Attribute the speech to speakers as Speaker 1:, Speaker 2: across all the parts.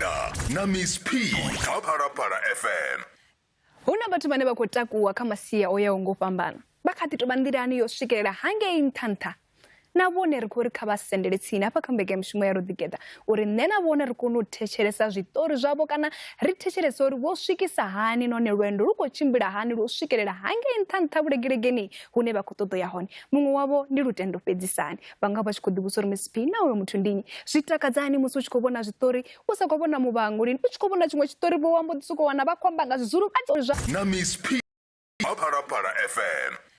Speaker 1: ḓigeḓa na Miss P kha Phalaphala FM.
Speaker 2: Hu na vhathu vhane vha khou takuwa kha masia o yaho nga u fhambana, vha kha ḓi tou vha nḓilani yo swikelela hangei nṱha-nṱha. Na vhone ri khou ri kha vha sendele tsini hafha kha mbekanyamushumo ya Roḓigeḓa uri nṋe na vhone ri kone u thetshelesa zwiṱori zwavho kana ri thetshelese uri vho swikisa hani nahone lwendo lu khou tshimbila hani lwo swikelela hangei nṱha-nṱha vhulegelegeni hune vha khou ṱoḓa u ya hone. Muṅwe wavho ndi Lutendo Fhedzisani. Vha nga vha tshi khou ḓivhudzisa uri Miss P na uyo muthu ndi nnyi. Zwi takadza hani musi u tshi khou vhona zwiṱori u sa khou vhona muvhango lini, u tshi khou vhona tshiṅwe tshiṱori vho wa mbo ḓi sokou wana vha khou amba nga Zwizulu vha tshi zwa.
Speaker 1: Na Miss P kha Phalaphala FM.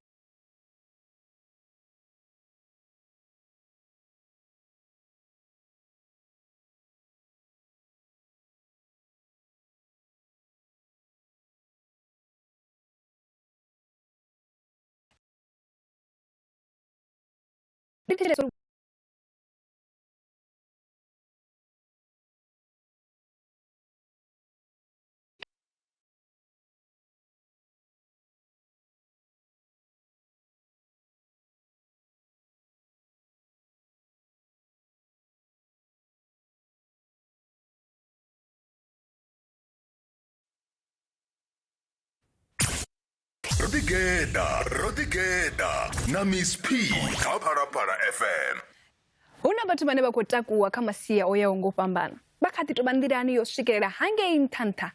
Speaker 2: Ri thetshelese uri
Speaker 1: Ro ḓigeḓa, ro ḓigeḓa na Miss P kha Phalaphala FM.
Speaker 2: Hu na vhathu vhane vha khou takuwa kha masia o yaho nga u fhambana, vha kha ḓi tou vha nḓilani yo swikelela hangei nṱha-nṱha.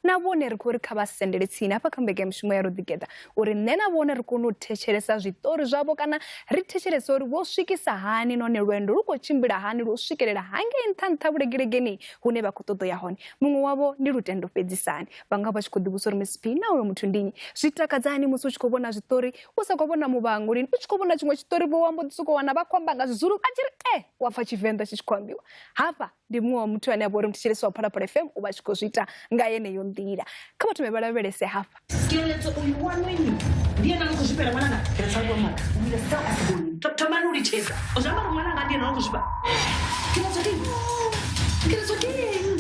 Speaker 2: Na vhone ri khou ri kha vha sendele tsini hafha kha mbekanyamushumo ya Roḓigeḓa uri nṋe na vhone ri kone u thetshelesa zwiṱori zwavho kana ri thetshelese uri vho swikisa hani nahone lwendo lu khou tshimbila hani lwo swikelela hangei nṱha-nṱha vhulegelegeni hune vha khou ṱoḓa u ya hone. Muṅwe wavho ndi Lutendo Fhedzisani. Vha nga vha tshi khou ḓivhudzisa uri Miss P na uyo muthu ndi nnyi. Zwi takadza hani musi u tshi khou vhona zwiṱori u sa khou vhona muvhango lini, u tshi khou vhona tshiṅwe tshiṱori vho wa mbo ḓi sokou wana vha khou amba nga Zwizulu vha tshi ri e wa pfa Tshivenḓa tshi tshi khou ambiwa. Hafha ndi muṅwe wa muthu ane a vha uri muthetshelesi wa Phalaphala FM u vha a tshi khou zwi ita nga yeneyo nḓila. Kha vha thome vha lavhelese hafha.
Speaker 3: Keletso uyu wa nwenyu ndi ene ano khou zwifhela ṅwananga. Re sa bua maka. O ile seo a se bone. Thomani u litshedza. O zwi amba uri ṅwananga ndi ene ano khou zwifha. Keletso ke eng? Keletso ke eng?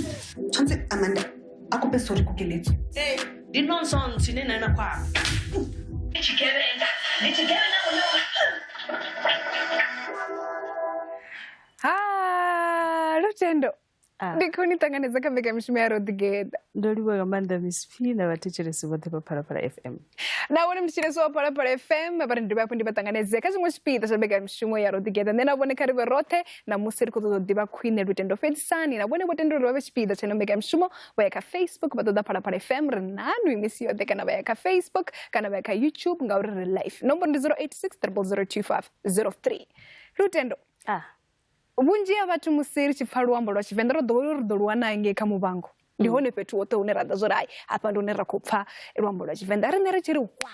Speaker 4: Tshwanetse Amanda a kope sorry ko Keletso.
Speaker 3: Ee, ndi nonsense ine na ina khou amba. Ndi tshigevhenga. Ndi tshigevhenga hune wa.
Speaker 2: Ha, Lutendo.
Speaker 5: Ah.
Speaker 2: Ndi khou ni ṱanganedza kha mbekanyamushumo ya Roḓigeḓa.
Speaker 5: Ndo livhuwa nga maanḓa Miss P na vhathetshelesi vhoṱhe vha Phalaphala FM.
Speaker 2: Na vhone muthetshelesi wa Phalaphala FM vha ri ndi dovhe hafhu ndi vha ṱanganedze kha tshiṅwe tshipiḓa tsha mbekanyamushumo ya Roḓigeḓa. Nṋe na vhone kha ri vhe roṱhe ṋamusi ri khou ṱoḓa u ḓivha khwine Lutendo Fhedzisani na vhone vho tenda uri vha vhe tshipiḓa tsha ino mbekanyamushumo vha ya kha Facebook vha ṱoḓa Phalaphala FM ri nanwi misi yoṱhe kana vha ya kha Facebook kana vha ya kha YouTube ngauri ri live. Nomboro ndi 086 000 2503. Lutendo,
Speaker 5: Ah.
Speaker 2: Vhunzhi ha vhathu musi ri tshi pfa luambo lwa Tshivenḓa ro ḓowela uri ri ḓo lu wana ngei kha Muvhango. Ndi hone fhethu hoṱhe hune ra ḓa zwo ri hai hafha ndi hune ra khou pfa luambo lwa Tshivenḓa. Riṋe ri tshi ri hwa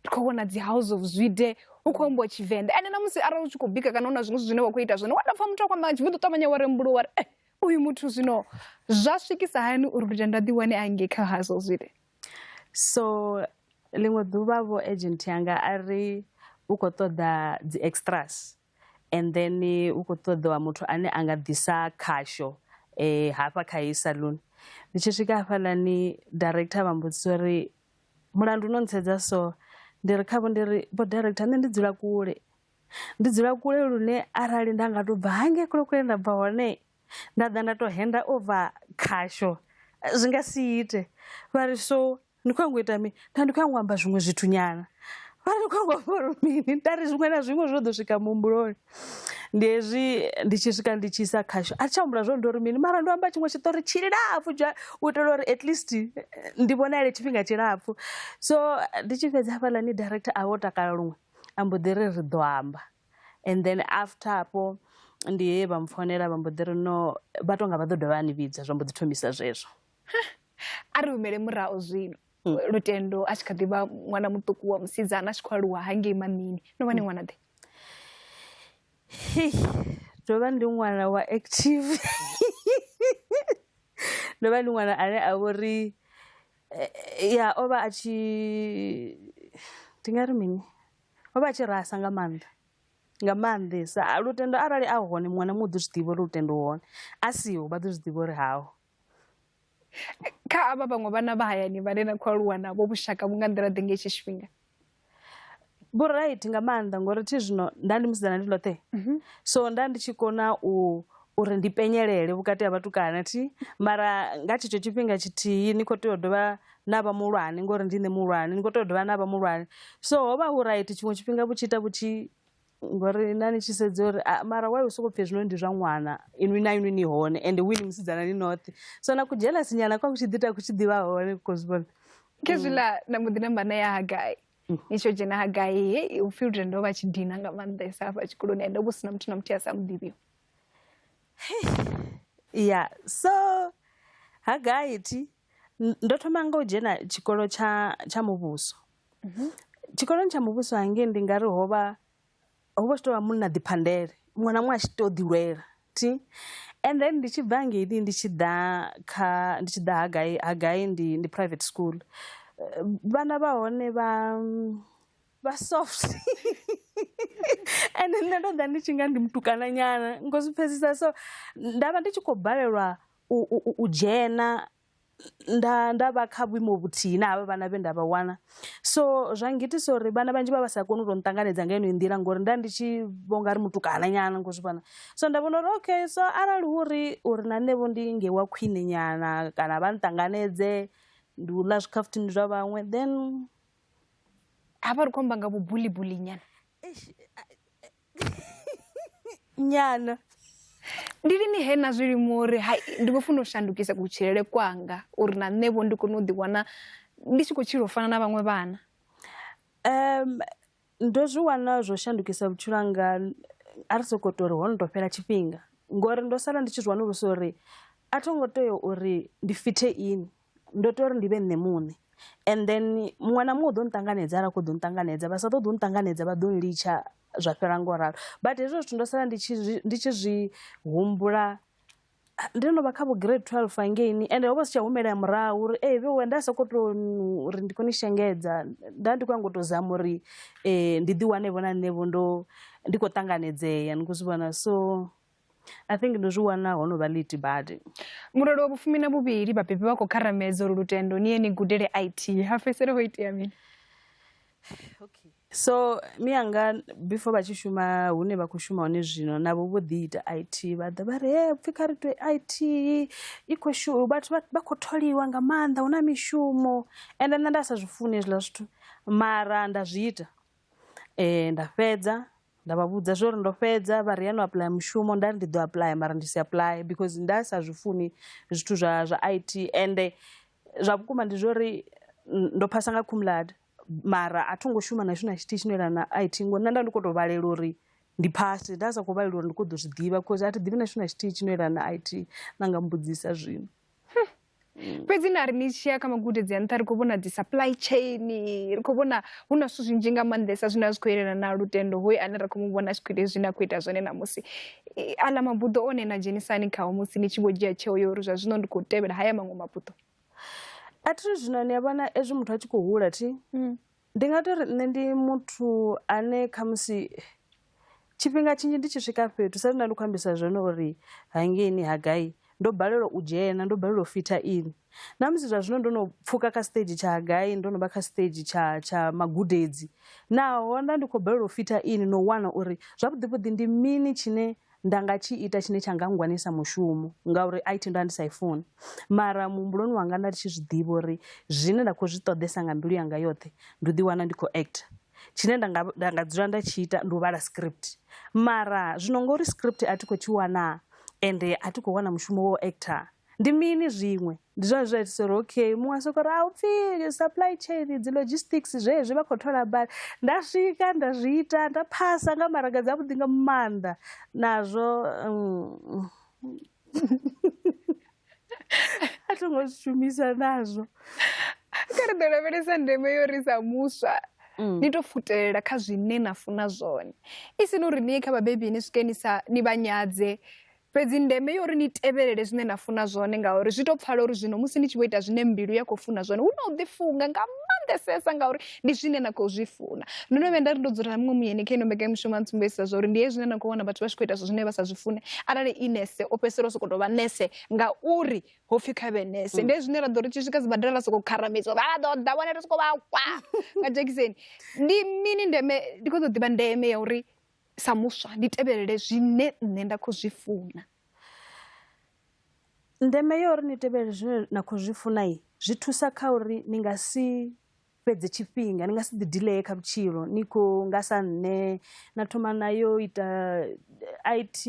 Speaker 2: ri khou vhona dzi House of Zwide hu khou ambiwa Tshivenḓa. Ende na musi arali u tshi khou bika kana hu na zwiṅwe zwithu zwine wa khou ita zwone wa tou pfa muthu a khou amba nga Tshivenḓa u ṱavhanya wa rembuluwa wa ri eh uyu muthu zwino zwa swikisa hani uri Lutendo a ḓiwane a ngei kha House of Zwide.
Speaker 5: So ḽiṅwe ḓuvha vho agent yanga a ri u khou ṱoḓa dzi extras and then hu khou ṱoḓiwa muthu ane a nga ḓisa khasho hafha kha heyi saloon. Ndi tshi swika hafhaḽani director vha mbudzisa uri mulandu no ntsedza so, ndi ri khavho ndi ri vho director nṋe ndi dzula kule, ndi dzula kule lune arali nda nga to bva hangei kule kule nda bva hone nda ḓa nda to henda over khasho zwi nga si ite, vha ri so Ni khou nyaga u ita mini? Nda ndi khou nyaga u amba zwiṅwe zwithu nyana. Vha ri ni khou nyaga u amba uri mini? Nda ri zwiṅwe na zwiṅwe zwo ḓo swika muhumbuloni. Ndi hezwi ndi tshi swika ndi tshi isa khasho a thi tsha humbula zwori ndo ri mini mara ndo amba tshiṅwe tshiṱori tshilapfhu dzha u itela uri at least ndi vhonale tshifhinga tshilapfhu. So ndi tshi fhedza hafhaḽani director a vha o takala luṅwe a mbo ḓi ri ri ḓo amba and then after hafho ndi he vha mpfonela vha mbo ḓi ri no vha tonga vha ḓo dovha vha ni vhidza zwa mbo ḓi thomisa zwezwo.
Speaker 2: A ri humele murahu zwino Lutendo a tshi kha ḓi vha ṅwana muṱuku wa musidzana a tshi khou aluwa hangei maṋini no vha ni ṅwana ḓe?
Speaker 5: Ndo vha ndi ṅwana wa active ndo vha ndi ṅwana ane a vhori ya o vha a tshi ndi nga ri mini o vha a tshi rasa nga maanḓa. Nga maanḓesa Lutendo arali a hone muṅwe na muṅwe u ḓo zwi ḓivha uri Lutendo u hone a siho vha ḓo zwi ḓivha uri haho.
Speaker 2: Kha avha vhaṅwe vhana vha hayani vhane na khou aluwa navho vhushaka vhu nga nḓila ḓe nga hetshi tshifhinga?
Speaker 5: Vhu right nga maanḓa ngori thi zwino nda ndi musidzana ndi ḽoṱhe so nda ndi tshi kona u uri ndi penyelele vhukati ha vhatukana thi mara nga tshetsho tshifhinga tshithihi ni khou tea u dovha na vha muhulwane ngori ndi nṋe muhulwane ni khou tea u dovha na vha muhulwane so ho vha hu right tshiṅwe tshifhinga vhu tshi ita vhu tshi ngori na ni tshi sedza uri mara why u sokou pfhi hezwinoni ndi zwa ṅwana inwi na inwi ni hone ende hu inwi musidzana ni noṱhe so na kudzhelasi nyana kwa ku tshi ḓi ita ku tshi ḓivha hone khou zwi vhona.
Speaker 2: Khezwiḽa na mbo ḓi namba na ya Hagai ni tshi yo dzhena Hagai he upfhi Lutendo o vha tshi dina nga maanḓesa hafha tshikoloni ende hu si na muthu na muthihi a sa muḓivhiho.
Speaker 5: Ya so Hagai thi ndo thoma nga u dzhena tshikolo tsha tsha muvhuso. Tshikoloni tsha muvhuso hangei ndi nga ri ho vha ho vha tshi tou vha munna ḓiphandele muṅwe na muṅwe a tshi tou ḓilwela thi and then ndi tshi bva hangeini ndi tshi ḓa kha ndi tshi ḓa Hagai Hagai ndi ndi private school vhana vha hone vha vha soft ende nṋe ndo ḓa ndi tshi nga ndi mutukana nyana ngo zwi pfhesesa so nda vha ndi tshi khou balelwa u dzhena nda nda vha kha vhuimo vhuthihi na havha vhana vhe nda vha wana so zwa ngitisa uri vhana vhanzhi vha vha sa koni u to nṱanganedza nga yeneyo nḓila ngori nda ndi tshi vho nga ri mutukana nyana ngo zwi vhona so nda vhona uri okay so arali hu uri uri na nṋe vho ndi nge wa khwine nyana kana vha nṱanganedze ndi u ḽa zwikhafuthini zwa vhaṅwe then
Speaker 2: Hafha ri khou amba nga vhubulibuli nyana.
Speaker 5: Nyana.
Speaker 2: Ndi lini he na zwi limuwa uri hai ndi khou funa u shandukisa kutshilele kwanga uri na nṋe vho ndi kone u ḓiwana ndi tshi khou tshila u fana na vhaṅwe vhana?
Speaker 5: Ndo zwi wana zwo shandukisa vhutshilo hanga a ri sokou tou ri ho no tou fhela tshifhinga ngori ndo sala ndi tshi zwi wanulusa uri a tho ngo tea uri ndi fithe ini ndo tea uri ndi vhe nṋe muṋe and then muṅwe na muṅwe u ḓo nṱanganedza arali a khou ḓo nṱanganedza vha sa ṱoḓi u nṱanganedza vha ḓo nlitsha zwa fhela ngo ralo but hezwo zwithu ndo sala ndi tshi zwi ndi tshi zwi humbula ndo no vha kha vho grade 12 hangeini ende ho vha si tsha humela murahu uri ee vhe nda soko to uri ndi khou ni shengedza nda ndi khou nyanga u tou zama uri ndi ḓi wane vho na nṋe vho ndo ndi khou ṱanganedzea ni khou zwi vhona so I think ndo zwi wana ho no vha late badi.
Speaker 2: Murole wa vhufumi na vhuvhili vhabebi vha khou kharamedza uri Lutendo ni ye ni gudele IT. Ha fhedzisela ho itea mini?
Speaker 5: Okay. So mianga before vha tshi shuma hune vha khou shuma hone zwino navho vho ḓi ita IT vha ḓa vha ri he pfhi kha ri ite IT i khou shu vhathu vha khou tholiwa nga maanḓa hu na mishumo ende nṋe nda sa zwi funi hezwiḽa zwithu mara nda zwi ita nda fhedza nda vha vhudza zwo uri ndo fhedza vha ri ya no apuḽaya mushumo nda ri ndi ḓo apuḽaya mara ndi si apuḽaye because nda sa zwi funi zwithu zwa zwa I_T ende zwa vhukuma ndi zwo uri ndo phasa nga cum laude mara a tho ngo shuma na tshithu na tshithihi tshino yelana na I_T ngori nṋe nda ndi khou tou vhalela uri ndi phase nda sa khou vhalela uri ndi khou ḓo zwi ḓivha cause a thi ḓivhi na tshithu na tshithihi tshino yelana na I_T na nga mbudzisa zwino.
Speaker 2: Fhedzi na ri ni tshi ya kha magudedzi a nṱha ri khou vhona dzi supply chain ri khou vhona hu na zwithu zwinzhi nga maanḓesa zwine a zwi khou yelana na Lutendo hoyu ane ra khou mu vhona a tshi khou ita hezwi zwine a khou ita zwone ṋamusi. Aḽa mabuḓo one na dzhenisani khao musi ni tshi vho dzhia tsheo ya uri zwa zwino ndi khou tevhela haya maṅwe mabuḓo?
Speaker 5: A thi ri zwino ni a vhona ezwi muthu a tshi khou hula thi ndi nga tori nṋe ndi muthu ane khamusi tshifhinga tshinzhi ndi tshi swika fhethu sa nda ndi khou ambisa zwone uri hangeini Hagai ndo balelwa u dzhena ndo balelwa u fitha ini na musi zwa zwino ndo no pfuka kha stage tsha Hagai ndo no vha kha stage tsha tsha magudedzi naho nda ndi khou balelwa u fitha ini no wana uri zwavhuḓi vhuḓi ndi mini tshine nda nga tshi ita tshine tsha nga nngwanisa mushumo ngauri I_T ndo vha ndi sa i funi mara muhumbuloni wanga nda ndi tshi zwi ḓivha uri zwine nda khou zwi ṱoḓesa nga mbilu yanga yoṱhe ndi u ḓi wana ndi khou actor tshine nda nga nda nga dzula nda tshi ita ndi u vhala script mara zwino ngori script a thi khou tshi wana ende a thi khou wana mushumo wa u actor ndi mini zwiṅwe ndi zwone zwa itisa uri okay muṅwe a soko ri a upfhi supply chain dzi logistics zwezwi vha khou thola badi nda swika nda zwi ita nda phasa nga maraga dzavhuḓi nga maanḓa nazwo a tho ngo zwi shumisa nazwo.
Speaker 2: Kha ri ḓo lavhelesa ndeme yo ri sa muswa ni to futelela kha zwine na funa zwone i si ni uri ni ye kha vhabebi ni swike ni sa ni vha nyadze fhedzi ndeme yo uri ni tevhelele zwine na funa zwone ngauri zwi to pfala uri zwino musi ni tshi vho ita zwine mbilu ya khou funa zwone hu na u ḓifunga nga maanḓesesa ngauri ndi zwine na khou zwi funa. Ndo no vhuya nda ri ndo dzula na muṅwe muyeni kha ino mbekanyamushumo a ntsumbedzisa zwa uri ndi hezwi zwine na khou wana vhathu vha tshi khou ita zwithu zwine vha sa zwi fune arali i nese o fhedzisela o sokou tou vha nese ngauri ho pfhi kha vhe nese. Ndi hezwi zwine ra ḓo ri tshi swika sibadela ra sokou kharamedzwa vha ḓo ḓa vhone ri sokou vha kwa nga dzhekiseni. Ndi mini ndeme ndi khou ṱoḓa u ḓivha ndeme ya uri sa muswa ndi tevhelele zwine nṋe nda khou zwi funa.
Speaker 5: Ndeme ya uri ni tevhele zwine na khou zwi funa zwi thusa kha uri ni nga si fhedze tshifhinga, ni nga si ḓi delay kha vhutshilo. Ni khou nga sa nṋe na thoma na yo ita IT,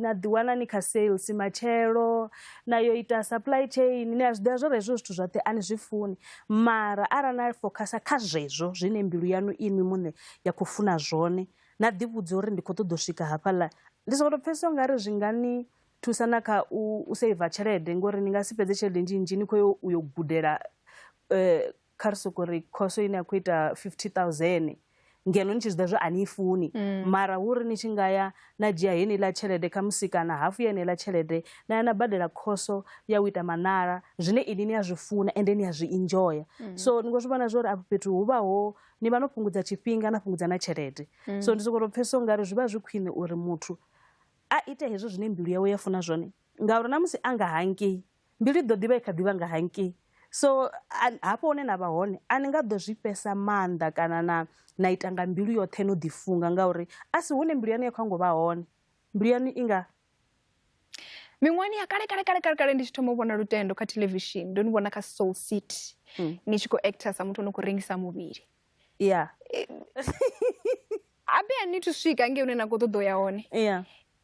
Speaker 5: na ḓiwana ni kha sales matshelo, na yo ita supply chain, ni a zwi ḓivha zwo ri hezwo zwithu zwoṱhe a ni zwi funi. Mara arali na fokhasa kha zwezwo zwine mbilu yaṋu inwi muṋe ya khou funa zwone, na ḓi vhudza uri ndi khou ṱoḓa u swika hafhaḽa, ndi sokou tou pfhesesa ungari zwi nga ni thusa na kha u seiva tshelede, ngori ni nga si fhedze tshelede nnzhi nnzhi ni khou yo gudela kha ri soko ri khoso ine ya khou ita 50,000 ngeno ni tshi zwi ḓivha zwo a ni i funi. Mara hu uri ni tshi nga ya na dzhia heneiḽa tshelede khamusi kana hafu ya heneiḽa tshelede na ya na badela khoso ya u ita maṋala, zwine inwi ni a zwi funa ende ni a zwi enjoya. So ni khou zwi vhona zwa uri afho fhethu hu vha ho ni vha no fhungudza tshifhinga na fhungudza na tshelede. So ndi sokou tou pfhesesa ungari zwi vha zwi khwine uri muthu a ite hezwo zwine mbilu yawe ya funa zwone, ngauri na musi a nga hangei mbilu i ḓo ḓivha i kha ḓivha nga hangei. So hafho hune na vha hone a ni nga ḓo zwi fhesa maanḓa kana na ita nga mbilu yoṱhe no ḓifunga, ngauri a si hune mbilu yaṋu ya khou ngo vha hone. Mbilu yaṋu i nga
Speaker 2: Miṅwahani ya kale kale kale kale kale ndi tshi thoma u vhona Lutendo kha theḽevishini, ndo ni vhona kha Soul City ni tshi khou actor sa muthu ano khou rengisa muvhili. Habe a ni thu swika ngei hune na khou ṱoḓa u ya hone.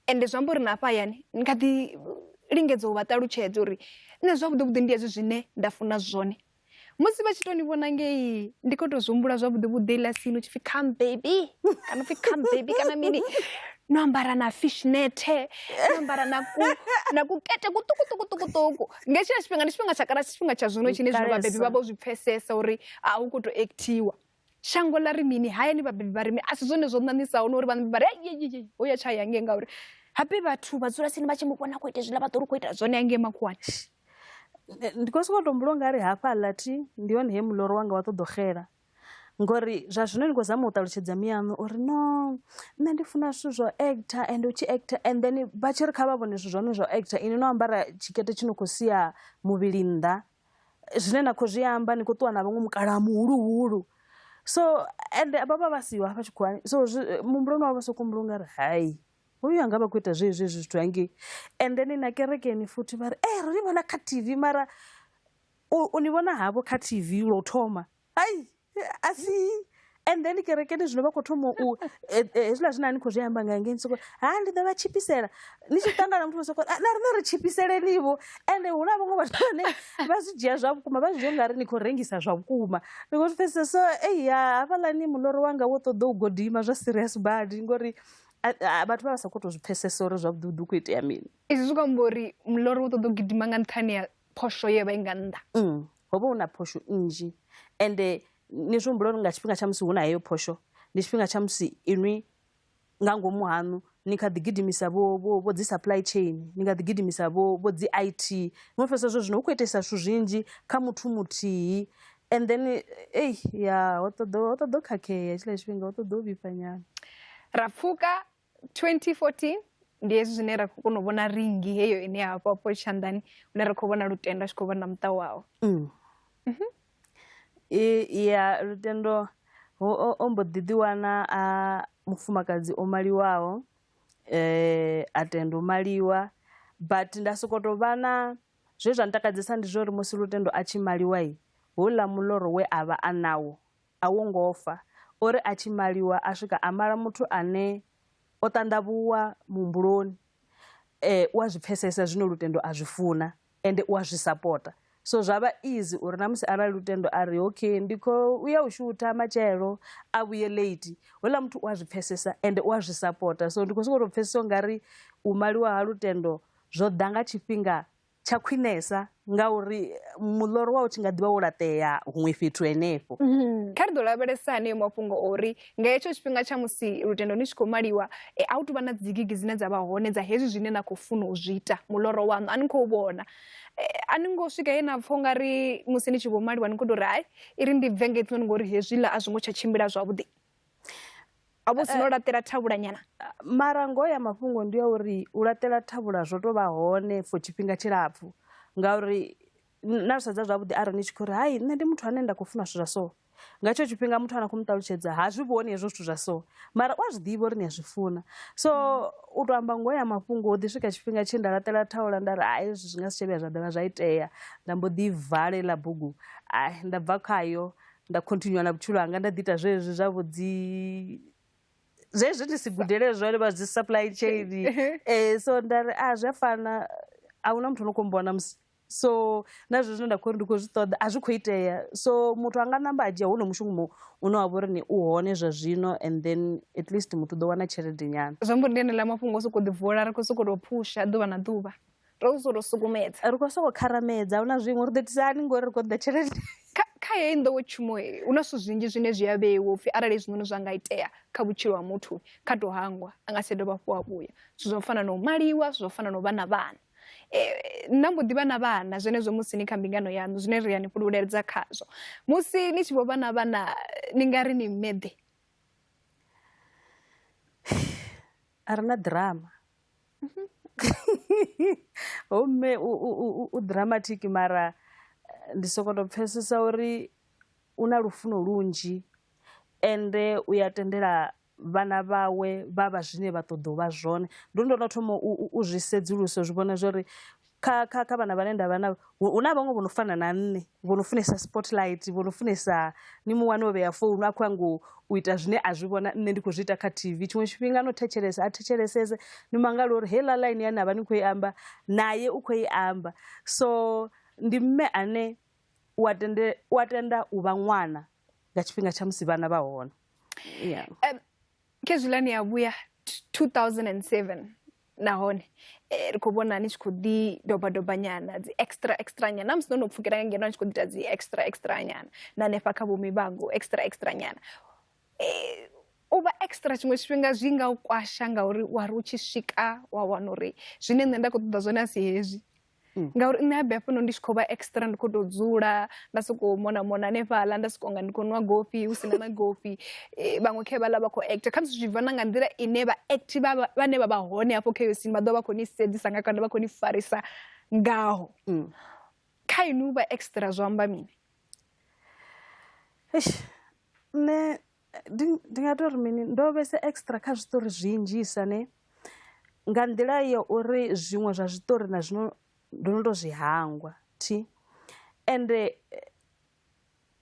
Speaker 2: Ende zwi amba uri na hafha hayani ni kha ḓi lingedza u vha ṱalutshedza uri nṋe zwavhuḓi vhuḓi ndi hezwi zwine nda funa zwone. Musi vha tshi to ni vhona ngei ndi khou tou zwi humbula zwavhuḓi vhuḓi heiḽa scene hu tshi pfhi come baby kana upfhi come baby kana mini, no ambara na fishnet, no ambara na ku na kukete kuṱukuṱukuṱukuṱuku. Nga hetshiḽa tshifhinga ndi tshifhinga tsha kale, a si tshifhinga tsha zwino tshine zwino vhabebi vha vho zwi pfhesesa uri a hu khou tou actiwa. Shango ḽa ri mini, hayani vhabebi vha ri mini, a si zwone zwo ṋaṋisaho na uri vhabebi vha ri ei ho ya tsha ya ngei, ngauri habe vhathu vha dzula tsini vha tshi mu vhona khou ita hezwiḽa vha ḓo ri khou ita zwone hangei makhuwani.
Speaker 5: Ndi khou sokou tou humbula ungari hafhaḽa thi ndi hone he muloro wanga wa ṱoḓa u xela, ngori zwa zwino ni khou zama u ṱalutshedza miyaṋu uri no nṋe ndi funa zwithu zwa actor and u tshi actor, and then vha tshi ri kha vha vhone zwithu zwa hone zwa actor inwi no ambara tshikete tshi no khou sia muvhili nnḓa, zwine na khou zwi amba ni khou ṱuwa na vhaṅwe mukalaha muhuluhulu. So ende vha vha vha siho hafha tshikhuwani, so muhumbuloni wavho vha soko humbula ungari hai hoyu anga vha khou ita zwezwi hezwi zwithu hangei. And then na kerekeni futhi vha ri ro ni vhona kha TV, mara u ni vhona havho kha TV lwa u thoma hai a si. And then kerekeni zwino vha khou thoma u hezwiḽa zwine a ni khou zwi amba nga ngei, soko ha ndi ḓo vha tshipisela ni tshi ṱangana muthu soko na riṋe ri tshipiseleni vho. Ende hu na vhaṅwe vhathu vhane vha zwi dzhia zwa vhukuma, vha zwi dzhia ungari ni khou rengisa zwa vhukuma. Ndi khou zwi pfhesesa. So eya hafhaḽani muloro wanga wo ṱoḓa u godima zwa serious badi, ngori vhathu vha vha sa khou tou zwi pfhesesa uri zwavhuḓi vhuḓi hu khou itea mini.
Speaker 2: Izwi zwi khou amba uri muloro wo ṱoḓa u gidima nga nṱhani ya phosho ye vha i nga nnḓa.
Speaker 5: Ho vha hu na phosho nnzhi, ende ni zwi humbula uri nga tshifhinga tsha musi hu na heyo phosho ndi tshifhinga tsha musi inwi nga ngomu haṋu ni kha ḓi gidimisa vho dzi supply chain, ni kha ḓi gidimisa vho dzi IT. Ni pfhesesa zwo zwino hu khou itesa zwithu zwinzhi kha muthu muthihi, and then ei ya ho ṱoḓa u khakhea hetshiḽa tshifhinga, ho ṱoḓa u vhifha nyana.
Speaker 2: Ra pfuka 2014 ndi hezwi zwine ra khou kona u vhona ringi heyo ine ya vha afho tshanḓani, hune ra khou vhona Lutendo a tshi khou vhona muṱa wawe.
Speaker 5: Ya Lutendo o mbo ḓi ḓiwana a mufumakadzi o maliwaho, a tenda u maliwa, but nda sokou tou vha na zwe zwa ntakadzesa ndi zwa uri musi Lutendo a tshi maliwa houḽa muloro we a vha a nawo a wo ngo fa. O ri a tshi maliwa a swika a mala muthu ane o ṱanḓavhuwa muhumbuloni, u a zwi pfhesesa zwine Lutendo a zwi funa ende u a zwi sapota. So zwa vha easy uri na musi arali Lutendo a ri okay ndi khou ya u shutha matshelo a vhuye late, houḽa muthu u a zwi pfhesesa ende u a zwi sapota. So ndi khou sokou tou pfhesesa ungari u maliwa ha Lutendo zwo ḓa nga tshifhinga tsha khwinesa, ngauri muloro wa u tshi nga ḓivha wo laṱea huṅwe fhethu henefho.
Speaker 2: Kha ri ḓo lavhelesa haneyo mafhungo ori nga hetsho tshifhinga tsha musi Lutendo ni tshi khou maliwa, a hu tuvha na dzigigi dzine dza vha hone dza hezwi zwine na khou funa u zwi ita, muloro waṋu a ni khou vhona. A ni ngo swika he na pfha ungari musi ni tshi vho maliwa ni khou tou ri hai i ri ndi bve nga hezwinoni ngori hezwiḽa a zwi ngo tsha tshimbila zwavhuḓi. A vho sino laṱela thavhula nyana.
Speaker 5: Mara ngoho ya mafhungo ndi ya uri u laṱela thavhula zwo tou vha hone for tshifhinga tshilapfhu, ngauri na zwi sedza zwavhuḓi arali ni tshi khou ri hai nṋe ndi muthu ane nda khou funa zwithu zwa so, Nga hetsho tshifhinga muthu ane a khou mu ṱalutshedza ha zwi vhoni hezwo zwithu zwa so, mara u a zwi ḓivha uri ni a zwi funa. So u to amba ngoho ya mafhungo ho ḓi swika tshifhinga tshe nda laṱela thaula nda ri hai hezwi zwi nga si tsha vhuya zwa dovha zwa itea, nda mbo ḓi vala heiḽa bugu nda bva khayo nda continue na vhutshilo hanga nda ḓi ita zwezwi zwa vho dzi zwezwi ndi si gudele zwone vha dzi supply chain. So nda ri a zwi a fana, a huna muthu ano khou mbona musi. So na zwezwo zwine nda khou ri ndi khou zwi ṱoḓa a zwi khou itea. So muthu anga namba a dzhia hono mushumo une wa vha uri ni u hone zwa zwino, and then at least muthu u ḓo wana tshelede nyana.
Speaker 2: Zwi amba uri ndi eneiḽa mafhungo o sokou ḓi vula, ri khou sokou tou phusha ḓuvha na ḓuvha, ro sokou tou sukumedza,
Speaker 5: ri khou sokou kharamedza, ahuna zwiṅwe, ri ḓo itisa hani ngori ri khou ṱoḓa tshelede.
Speaker 2: Kha heyi nḓowetshumo hu na zwithu zwinzhi zwine zwi a vheiwa upfhi arali hezwinoni zwa nga itea kha vhutshilo ha muthu kha tou hangwa, a nga si dovha hafhu a vhuya. Zwithu zwa u fana na u maliwa, zwithu zwa u fana na u vha na vhana. Na mbo ḓi vha na vhana zwenezwo musi ni kha mbingano yaṋu, zwine ri ya ni fhululedza khazwo. Musi ni tshi vho vha na vhana ni nga ri ni mme-ḓe?
Speaker 5: A ri na drama. Ho mme u dramatic, mara ndi soko to pfesesa uri u na lufuno lunzhi ende u ya tendela vhana vhawe vha vha zwine vha ṱoḓa u vha zwone. Ndo ndo no thoma u zwi sedzulusa, u zwi vhona zwori kha kha kha vhana vhane nda vha navho hu na vhaṅwe vho no fana na nṋe, vho no funesa spotlight, vho no funesa ni mu wane o vhea founu a khou yango u ita zwine a zwi vhona nṋe ndi khou zwi ita kha TV. Tshiṅwe tshifhinga no thetshelesa a thetshelesese ni mangala uri heiḽa line ya na vha ni khou i amba naye u khou i amba. So ndi mme ane u a tende u a tenda u vha ṅwana nga tshifhinga tsha musi vhana vha hone. Yeah.
Speaker 2: Khezwiḽa ni a vhuya 2007 nahone ri khou vhona ni tshi khou ḓi doba doba nyana dzi extra extra nyana, na musi no no pfukela nga ngeno ni tshi khou ḓi ita dzi extra extra nyana na hanefha kha vho Muvhango extra extra nyana. U vha extra tshiṅwe tshifhinga zwi nga u kwasha ngauri wa ri u tshi swika wa wana uri zwine nṋe nda khou ṱoḓa zwone a si hezwi. Ngauri nṋe habe hafhanoni ndi tshi khou vha extra ndi khou tou dzula nda sokou mona mona hanefhaḽa nda sokou nga ndi khou nwa gofhi hu sina na gofhi, vhaṅwe khe vhaḽa vha khou actor, khamusi zwi bva na nga nḓila ine vha act vhane vha vha hone hafho kha iyo scene vha ḓo vha khou ni sedzisa nga kana vha khou ni farisa ngaho. Kha inwi u vha extra zwo amba mini?
Speaker 5: Eish, nṋe ndi nga tori mini, ndo vhesa extra kha zwiṱori zwinzhisa ne, nga nḓila ya uri zwiṅwe zwa zwiṱori na zwino ndo no to zwi hangwa thi. Ende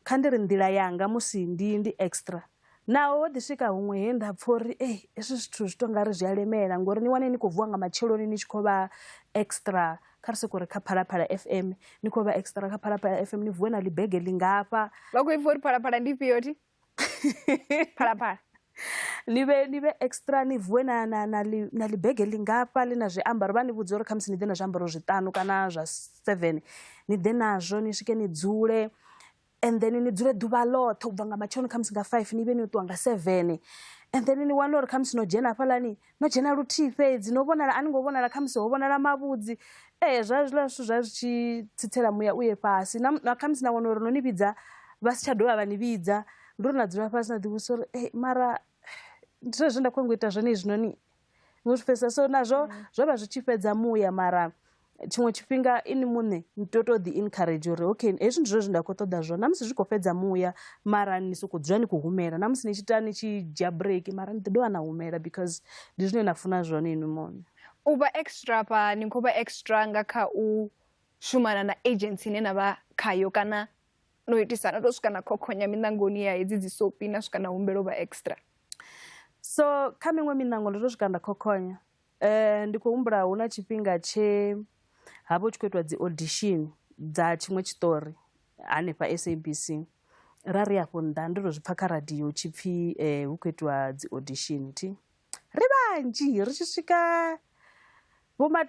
Speaker 5: kha ndi ri nḓila yanga musi ndi ndi extra naho ho ḓi swika huṅwe he nda pfha uri ei hezwi zwithu zwi to nga ri zwi a lemela ngori ni wane ni khou vuwa nga matsheloni ni tshi khou vha extra, kha ri soko ri kha Phalaphala FM ni khou vha extra kha Phalaphala FM ni vuwe na ḽibege ḽingafha.
Speaker 2: Vha khou ipfa uri Phalaphala ndi ifhio thi? Phalaphala.
Speaker 5: Ni vhe ni vhe extra ni vuwe na na na ḽi na ḽibege ḽingafha ḽi na zwiambaro, vha ni vhudza uri khamusi ni ḓe na zwiambaro zwiṱanu kana zwa 7 ni ḓe nazwo ni swike ni dzule, and then ni dzule ḓuvha ḽoṱhe u bva nga matsheloni khamusi nga 5 ni vhe ni ṱuwa nga 7, and then ni wane uri khamusi no dzhena hafhaḽani no dzhena luthihi fhedzi no vhonala a ni ngo vhonala khamusi ho vhonala mavhudzi. Ee zwa hezwiḽa zwithu zwa zwi tshi tsitsela muya u ye fhasi, na khamusi na wana uri no ni vhidza vha si tsha dovha vha ni vhidza, ndi uri na dzula fhasi na ḓivhudzisa uri ei mara ndi zwone zwine nda khou nyanga u ita zwone hezwinoni, ni zwi pfhesesa. So nazwo zwo vha zwi tshi fhedza muya, mara tshiṅwe tshifhinga ini muṋe ni tea u tou ḓi encourage uri okay hezwi ndi zwone zwine nda khou ṱoḓa zwone, na musi zwi khou fhedza muya mara ni sokou dzula ni khou humela, na musi ni tshi ita ni tshi dzhia break mara ni ḓi dovha na humela because ndi zwine na funa zwone inwi muṋe.
Speaker 2: U vha extra afha ni khou vha extra nga kha u shumana na agency ine na vha khayo kana no itisa na tou swika na khokhonya miṋangoni ya hedzi dzi sopi na swika na humbela u vha extra?
Speaker 5: So kha miṅwe miṋango ndo tou swika nda khokhonya. Ndi khou humbula hu na tshifhinga tshe ha vha hu tshi khou itiwa dzi audition dza tshiṅwe tshiṱori hanefha SABC, ra ri afho nnḓa ndo tou zwi pfha kha radio hu tshi pfhi hu khou itiwa dzi audition thi, ri vhanzhi ri tshi swika vho ma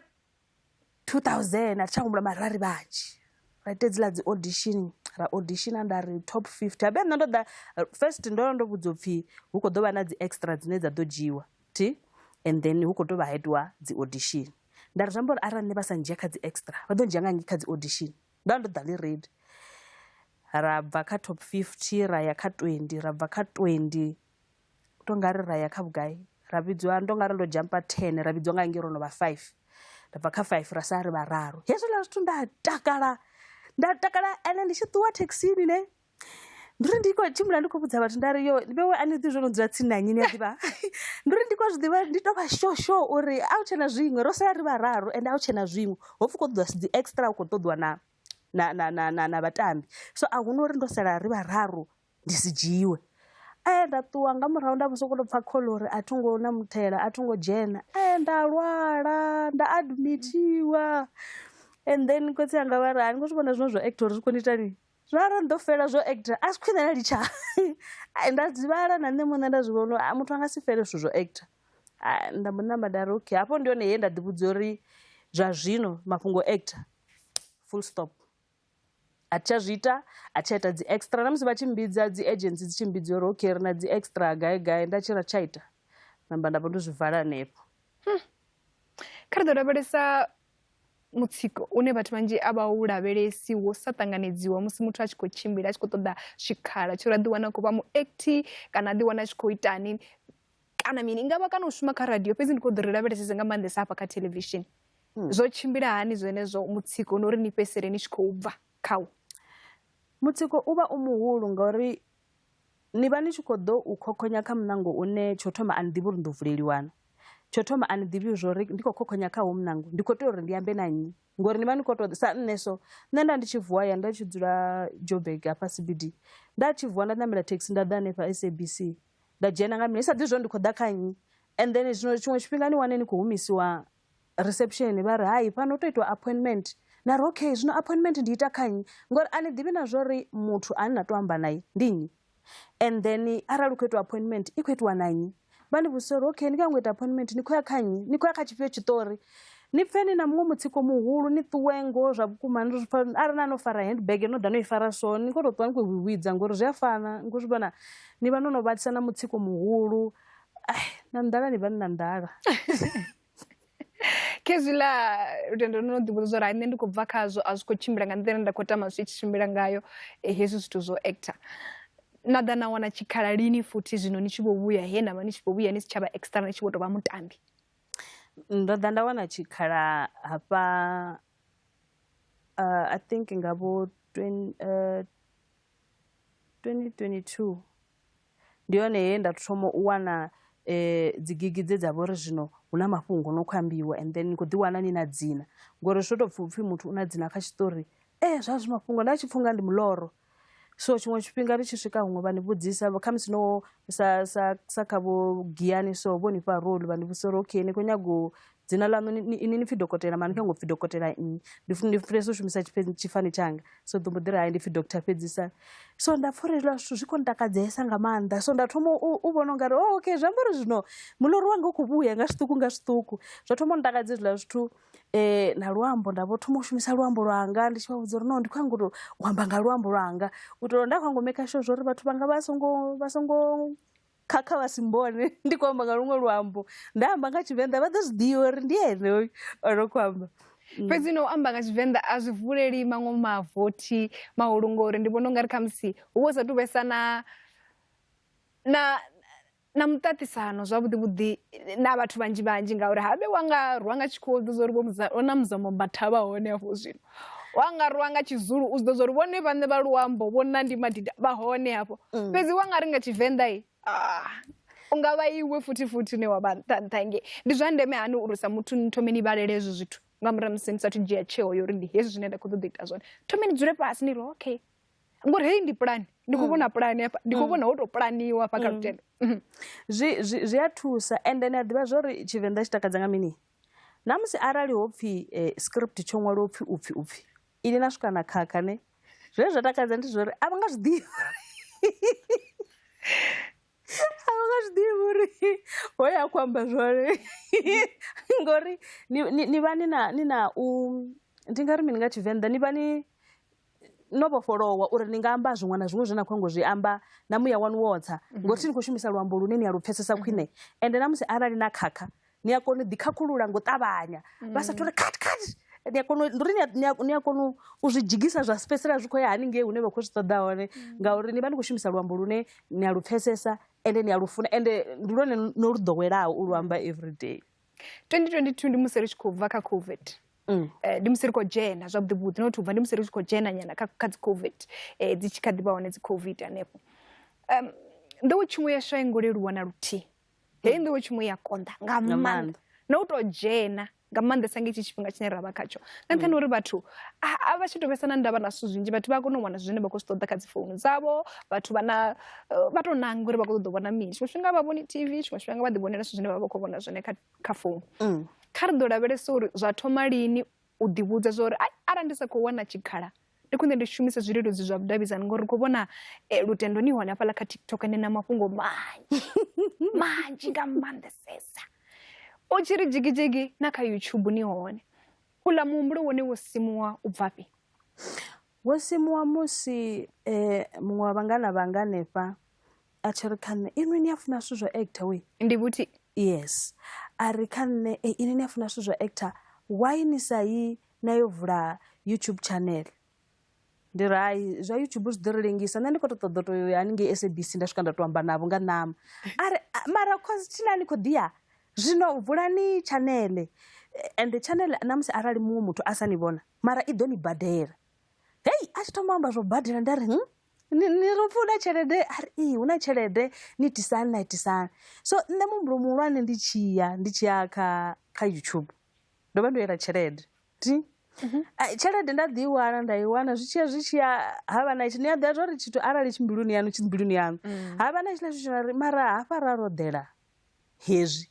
Speaker 5: 2000 a thi tsha humbula mara ra ri vhanzhi, ra ita hedziḽa dzi audition ra audition nda ri top 50 habe nṋe ndo ḓa first ndo ndo vhudzwa upfhi hu khou ḓo vha na dzi extra dzine dza ḓo dzhiwa thi, and then hu khou dovha ha itiwa dzi audition. Nda ri zwi amba uri arali nṋe vha sa ndzhia kha dzi extra vha ḓo ndzhia nga nnyi kha dzi audition, nda ndo ḓa ndi ready. Ra bva kha top 50 ra ya kha 20, ra bva kha 20 to nga ri ra ya kha vhugai, ra vhidziwa ndo nga ri ndo dzhampa 10 ra vhidziwa nga ngei ro no vha 5, ra bva kha 5 ra sala ri vhararu. Hezwiḽa zwithu nda takala, nda takala ende ndi tshi ṱuwa thekhisini ne. Ndi uri ndi khou tshimbila ndi khou vhudza vhathu nda ri yo vhewe a ni ḓivhi zwo no dzula tsini na nnyi ni a ḓivha. Ndi uri ndi khou zwi ḓivha ndi tou vha shosho uri a hu tshena zwiṅwe ro sala ri vhararu ende a hu tshena zwiṅwe ho pfhi khou ṱoḓiwa dzi extra hu khou ṱoḓiwa na vhatambi so a huna uri ndo sala ri vhararu ndi si dzhiiwe. Nda ṱuwa nga murahu nda vho sokou tou pfha call uri a tho ngo namuthela a tho ngo dzhena. Nda lwala nda admitiwa and then khotsi anga vha ri a ni khou zwi vhona zwino zwo actor uri zwi khou ni itani. Zwino arali ndo fela zwo actor a si khwine na litsha. Nda dzivhala na nṋe muṋe nda zwi vhona uri muthu a nga si fele zwithu zwo actor. Nda mbo namba nda ri okay hafho ndi hone he nda ḓivhudza uri zwa zwino mafhungo actor full stop. A thi tsha zwi ita a thi tsha ita dzi extra na musi vha tshi mmbidza dzi agency dzi tshi mmbidza uri okay ri na dzi extra gai gai nda tshi ra tsha ita namba nda vha ndo zwi vala hanefho.
Speaker 2: Kha ri ḓo lavhelesa mutsiko une vhathu vhanzhi a vha u lavhelesi wo sa ṱanganedziwa musi muthu a tshi khou tshimbila a tshi khou ṱoḓa tshikhala tsho uri a ḓiwana a khou vha muacti kana a ḓiwana a tshi khou itani kana mini i ngavha kana u shuma kha radio fhedzi ndi khou ḓo ri lavhelesese nga maanḓesa hafha kha theḽevishini. Zwo tshimbila hani zwenezwo mutsiko no uri ni fhedzisele ni tshi khou bva khawo?
Speaker 5: Mutsiko u vha u muhulu ngauri ni vha ni tshi khou ḓo u khokhonya kha muṋango une tsho thoma a ni ḓivhi uri ni ḓo vuleliwa na. Tsho thoma a ni ḓivhi zwo uri ndi khou khokhonya kha hoyu muṋango ndi khou tea uri ndi ambe na nnyi ngori ni vha ni khou tou sa nṋe so nṋe nda ndi tshi vuwa ya nda tshi dzula Joburg hafha CBD nda tshi vuwa nda ṋamela thekhisi nda ḓa hanefha SABC nda dzhena nga mini ni sa ḓivhi zwo ndi khou ḓa kha nnyi and then zwino tshiṅwe tshifhinga ni wane ni khou humisiwa reception vha ri hai fhano tou itiwa appointment na ri okay zwino appointment ndi ita kha nnyi ngori a ni ḓivhi na zwo ri muthu ane na tou amba naye ndi nnyi and then arali u khou itiwa appointment i khou itiwa na nnyi vha ni vhudzisa uri okay ni khou nyanga u ita appointment ni khou ya kha nnyi ni khou ya kha tshifhio tshiṱori ni pfhe ni na muṅwe mutsiko muhulu ni ṱuwe ngoho zwa vhukuma ni zwi pfha arali na no fara handbag no ḓa no i fara so ni khou tou ṱuwa ni khou hwihwidza ngori zwi a fana ni khou zwi vhona ni vha no no vhalisa na mutsiko muhulu na nḓala ni vha ni na nḓala.
Speaker 2: Khezwiḽa lutendo ndo no ḓi vhudza uri nṋe ndi khou bva khazwo a zwi khou tshimbila nga nḓila ine nda khou tama zwi tshi tshimbila ngayo hezwi zwithu zwo actor na ḓa na wana tshikhala lini futhi zwino ni tshi vho vhuya he na vha ni tshi vho vhuya ni si tsha vha extra ni tshi vho tou vha mutambi?
Speaker 5: Ndo ḓa nda wana tshikhala hafha I think nga vho 2022 ndi hone he nda thoma u wana dzi gigi dze dza vha uri zwino hu na mafhungo no khou ambiwa and then ni khou ḓi wana ni na dzina ngori zwo tou pfhi upfhi muthu u na dzina kha tshiṱori zwa zwi mafhungo nda tshi pfha unga ndi muloro. So tshiṅwe tshifhinga ni tshi swika huṅwe vha ni vhudzisa khamusi no sa sa sa kha vho Giyani so vho ni fha role vha ni vhudzisa uri okay ni khou nyaga u dzina ḽaṋu ini ni pfhi dokotela mara ni khou nyaga u pfhi dokotela nnyi ndi funesa u shumisa tshifani tshanga so ḓo mbo ḓi ri hai ndi pfhi doctor fhedzisa. So nda pfha uri hezwiḽa zwithu zwi khou ntakadzesa nga maanḓa so nda thoma u vhona ungari oh okay zwi amba uri zwino muloro wanga u khou vhuya nga zwiṱuku nga zwiṱuku zwa thoma u ntakadza hezwiḽa zwithu na luambo nda vho thoma u shumisa luambo lwanga ndi tshi vha vhudza uri no ndi khou nyanga u tou amba nga luambo lwanga u itela uri nda khou nyanga u maker sure zwa uri vhathu vhanga vha songo vha songo khakha vha si mbone ndi khou amba nga luṅwe luambo nda amba nga Tshivenḓa vha ḓo zwi ḓivha uri ndi ene hoyu o no khou amba.
Speaker 2: Fhedzi no amba nga Tshivenḓa a zwi vuleli maṅwe mavothi mahulu ngori ndi vhona ungari khamusi hu vha hu sa tu vhesa na na na muṱaṱisano zwavhuḓi vhuḓi na vhathu vhanzhi vhanzhi ngauri habe wa nga rwa nga tshikhuwa u ḓo zwa uri vho na Mzamo Mbatha vha hone hafho zwino wa nga rwa nga Tshizulu u ḓo zwa uri vhone vhaṋe vha luambo vho Nandi Madida vha hone hafho fhedzi wa nga ri nga Tshivenḓa i u nga vha iwe futhi futhi une wa vha nṱha nṱha ngei. Ndi zwa ndeme hani uri sa muthu ni thome ni vhalele hezwo zwithu nga murahu ha musi ni sathu dzhia tsheo ya uri ndi hezwi zwine nda khou ṱoḓa u ita zwone thome ni dzule fhasi ni ri okay ngori heyi ndi pulani ndi khou vhona pulani hafha ndi khou vhona ho tou pulaniwa hafha kha lutendo.
Speaker 5: Zwi zwi zwi a thusa ende ni a ḓivha zwa uri Tshivenḓa tshi takadza nga mini na musi arali ho pfhi script tsho ṅwalwa upfhi upfhi upfhi ini na swika na khakha ne zwine zwa takadza ndi zwa uri a vha nga zwi ḓivhi a vha nga zwi ḓivhi uri hoyo a khou amba zwone ngori ni vha ni na ni na u ndi nga ri mini nga Tshivenḓa ni vha ni no vhofholowa uri ni nga amba zwiṅwe na zwiṅwe zwine na khou nyanga u zwi amba na muya waṋu wo tsa ngori thi ni khou shumisa luambo lune ni a lu pfesesa khwine ende na musi arali na khakha ni a kona u ḓi khakhulula ngo ṱavhanya vha sathu ri cut cut ni a kona ndi uri ni a kona u zwi dzhigisa zwa fhedzisela zwi khou ya haningei hune vha khou zwi ṱoḓa hone ngauri ni vha ni khou shumisa luambo lune ni a lu pfesesa ende ni a lu funa ende ndi lwone no lu ḓowelaho u lu amba everyday.
Speaker 2: 2022 ndi musi ri tshi khou bva kha COVID. Ndi musi ri khou dzhena zwavhuḓi vhuḓi not ubva ndi musi ri tshi khou dzhena nyana kha dzi COVID dzi tshi kha ḓi vha hone dzi COVID hanefho. Nḓowetshumo yashu a i ngo leluwa na luthihi. Heyi nḓowetshumo ya konḓa nga maanḓa na u tou dzhena nga maanḓesa nga itshi tshifhinga tshine ra vha khatsho nga nṱhani uri vhathu a vha tshi tou vhesa na ndavha na zwithu zwinzhi, vhathu vha a kona u wana zwine vha khou zwi ṱoḓa kha dzi founu dzavho, vhathu vha na vha tou nanga uri vha khou ṱoḓa u vhona mini. Tshiṅwe tshifhinga vha vhoni TV, tshiṅwe tshifhinga vha ḓi vhonela zwithu zwine vha vha khou vhona zwone kha founu. Kha ri ḓo lavhelesa uri zwa thoma lini u ḓivhudza zwa uri arali ndi sa khou wana tshikhala ndi khwine ndi shumise zwileludzi zwa vhudavhidzani ngori ri khou vhona Lutendo ni hone hafhaḽa kha TikTok ni na mafhungo manzhi manzhi nga maanḓesesa. U tshi ri dzhigidzhigi na kha YouTube ni hone. Uḽa muhumbulo wone wo simuwa u bvafhi?
Speaker 5: Wo simuwa musi muṅwe wa vhangana vhanga hanefha a tshi ri kha nṋe, inwi ni a funa zwithu zwa actor we?
Speaker 2: Ndi vhuthi?
Speaker 5: Yes. A ri kha nṋe, inwi ni a funa zwithu zwa actor, why ni sa yi na yo vula YouTube channel? Ndi ri hai, zwa YouTube zwi ḓo ri lengisa, nṋe ndi khou tou ṱoḓa u tou ya haningei SABC nda swika nda tou amba navho nga ṋama. A ri mara cause thina ni khou ḓi ya, zwino vulani channel, ende channel ṋamusi arali muṅwe muthu a sa ni vhona mara i ḓo ni badela. Hei a tshi thoma u amba zwo badela nda ri ni ri upfhi hu na tshelede, a ri ee hu na tshelede ni itisani na itisani. So nṋe muhumbulo muhulwane ndi tshi ya ndi tshi ya kha YouTube ndo vha ndo yela tshelede thi tshelede nda ḓi i wana nda i wana zwi tshiya zwi tshiya havha na itshi ni a ḓivha zwa uri tshithu arali tshi mbiluni yaṋu tshi mbiluni yaṋu havha na hetshiḽa tshithu tshine ri mara hafha ra ro ḓela hezwi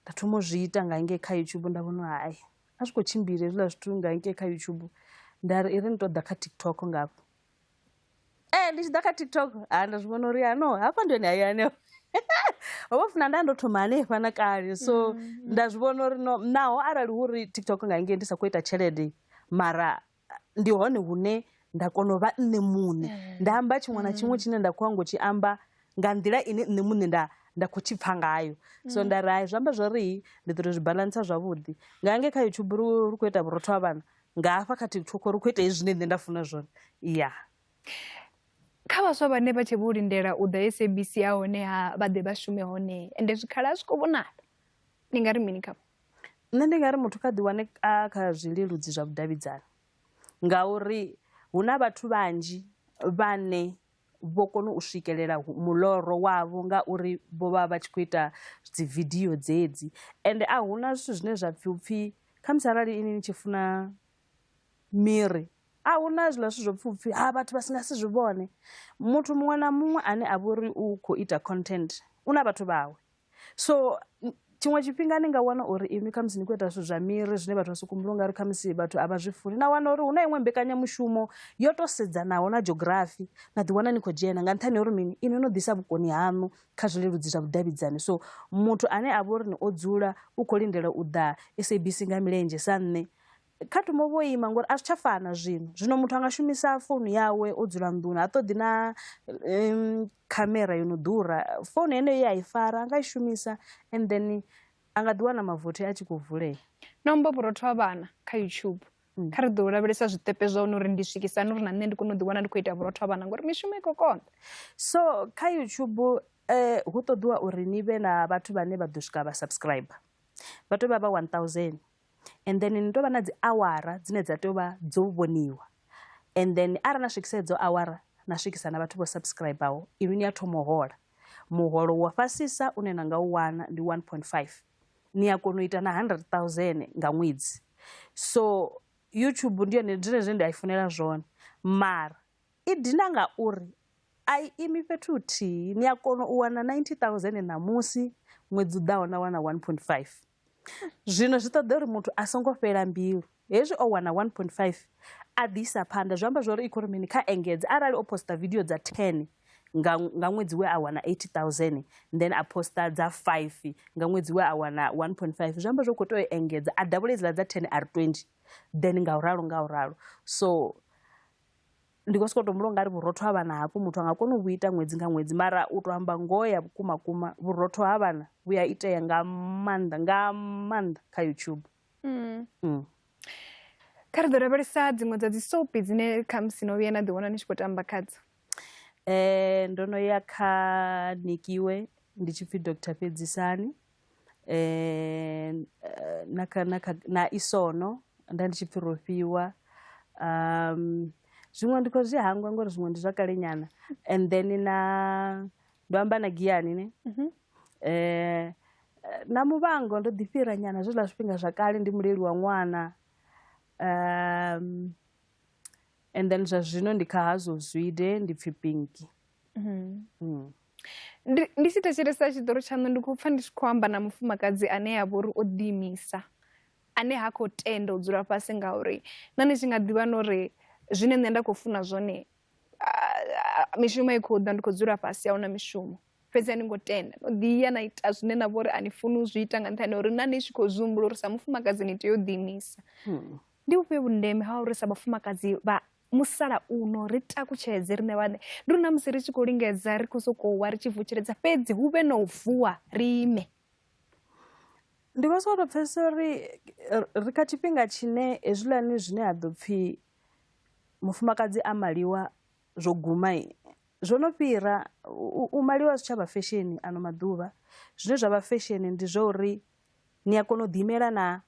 Speaker 5: nda thoma u zwi ita nga ngei kha YouTube nda vhona hai a zwi khou tshimbila hezwiḽa zwithu nga ngei kha YouTube nda ri i ri ni tou ḓa kha TikTok ngafha. Ndi tshi ḓa kha TikTok ha nda zwi vhona uri ano hafha ndi hone hayani ho vha funa nda ndo thoma hanefha na kale so nda zwi vhona uri no naho arali hu uri TikTok nga ngei ndi sa khou ita tshelede mara ndi hone hune nda kona u vha nṋe muṋe nda amba tshiṅwe na tshiṅwe tshine nda khou ngo tshi amba nga nḓila ine nṋe muṋe nda khou tshi pfha ngayo. So nda ri hai zwi amba zwa uri ndi ḓo tou zwi baḽantsa zwavhuḓi nga hangei kha YouTube ri khou ita vhurotho ha vhana, nga hafha kha TikTok ri khou ita hezwi zwine nṋe nda funa zwone. Ya
Speaker 2: kha vhaswa vhane vha tshe vho lindela u ḓa SABC ya hone ha vha ḓe vha shume hone ende zwikhala a zwi khou vhonala, ni nga ri mini khavho?
Speaker 5: Nṋe ndi nga ri muthu kha ḓiwane a kha zwileludzi zwa vhudavhidzani ngauri hu na vhathu vhanzhi vhane vho kona u swikelela muloro wavho ngauri vho vha vha tshi khou ita dzi video dzedzi. Ende a huna zwithu zwine zwa pfhi upfhi khamusi arali ini ni tshi funa miri a huna hezwiḽa zwithu zwo pfhi upfhi ha vhathu vha si nga si zwi vhone. Muthu muṅwe na muṅwe ane a vha uri u khou ita content u na vhathu vhawe. So tshiṅwe tshifhinga ni nga wana uri inwi khamusi ni khou ita zwithu zwa miri zwine vhathu vha soko humbula ungari khamusi vhathu a vha zwi funi, na wana uri hu na iṅwe mbekanyamushumo yo to sedzanaho na geography na ḓi wana ni khou dzhena nga nṱhani ha uri mini inwi no ḓisa vhukoni haṋu kha zwileludzi zwa vhudavhidzani. So muthu ane a vha uri ni o dzula u khou lindela u ḓa SABC nga milenzhe sa nṋe kha thoma vho ima ngori a zwi tsha fana zwino. Zwino muthu anga shumisa founu yawe o dzula nḓuni ha ṱoḓi na khamera yo no ḓura, founu yeneyo ye a i fara a nga i shumisa and then a nga ḓi wana mavothi a tshi khou vulea.
Speaker 2: No amba vhurotho ha vhana kha YouTube kha ri ḓo lavhelesa zwiṱepe zwa hone uri ndi swikisa hani uri na nṋe ndi kone u ḓi wana ndi khou ita vhurotho ha vhana ngori mishumo i khou konḓa.
Speaker 5: So kha YouTube hu ṱoḓiwa uri ni vhe na vhathu vhane vha ḓo swika vha subscribe, vha tea u vha vha 1000 and then ni tea u vha na dzi awara dzine dza tea u vha dzo vhoniwa and then arali na swikisa hedzo awara na swikisa na vhathu vho subscribaho inwi ni a thoma u hola. Muholo wa fhasisa une na nga u wana ndi 1.5, ni a kona u ita na 100,000 nga ṅwedzi. So YouTube ndi yone zwine nda i funela zwone mara i dina nga uri a i imi fhethu huthihi, ni a kona u wana 90,000 ṋamusi ṅwedzi u ḓaho na wana 1.5. Zwino zwi ṱoḓa uri muthu a songo fhela mbilu, hezwi o wana 1.5 a ḓi isa phanḓa zwi amba zwori i khou ri mini kha engedze. Arali o posta video dza 10 nga ṅwedzi we a wana 80,000 then a posta dza 5 nga ṅwedzi we a wana 1.5 zwi amba zwo khou tea u engedza a double hedziḽa dza 10 a ri 20 then nga u ralo. So ndi khou sokou tou humbula ungari vhurotho ha vhana hafhu muthu a nga kona u vhu ita ṅwedzi nga ṅwedzi mara u tou amba ngoho ya vhukuma kuma vhurotho ha vhana vhu a itea nga maanḓa kha YouTube.
Speaker 2: Kha ri ḓo lavhelesa dziṅwe dza dzi soapy dzine khamusi no vhuya na ḓi wana ni tshi khou tamba khadzo.
Speaker 5: Ndo no ya kha Nikiwe ndi tshi pfhi Dr Fhedzisani, na Isono. nda ndi tshi pfhi Rofhiwa. Zwiṅwe ndi khou zwi hangwa ngori zwiṅwe ndi zwa kale nyana. And then na ndo amba na Giyani ne. Na Muvhango ndo ḓi fhira nyana zwiḽa zwifhinga zwa kale ndi muleli wa ṅwana. And then zwa zwino ndi kha House of Zwide, ndi pfhi Pinky.
Speaker 2: Ndi tshi thetshelesa tshiṱori tshaṋu ndi khou pfha ndi tshi khou amba na mufumakadzi ane a vha uri o ḓiimisa, ane ha khou tenda u dzula fhasi, ngauri na ni tshi nga ḓivha na uri zwine nṋe nda khou funa zwone, mishumo i khou ḓa, ndi khou dzula fhasi a huna mishumo, fhedzi a ni ngo tenda, no ḓi ya na ita zwine na vha uri a ni funi u zwi ita nga nṱhani ha uri na ni tshi khou zwi humbula uri sa mufumakadzi ni tea u ḓiimisa. Ndi vhufhio vhundeme ha uri sa vhafumakadzi vha musalauno ri takutshedze riṋe vhaṋe? Ndi uri na musi ri tshi khou lingedza ri khou sokou wa ri tshi vutsheledza, fhedzi hu vhe na u vuwa ri ime.
Speaker 5: Ndi khou sokou tou pfhesesa uri ri kha tshifhinga tshine hezwiḽani zwine ha ḓo pfhi mufumakadzi a maliwa zwo guma, zwo no fhira. U maliwa zwi tsha vha fesheni ano maḓuvha. Zwine zwa vha fesheni ndi zwa uri ni a kona u ḓiimela na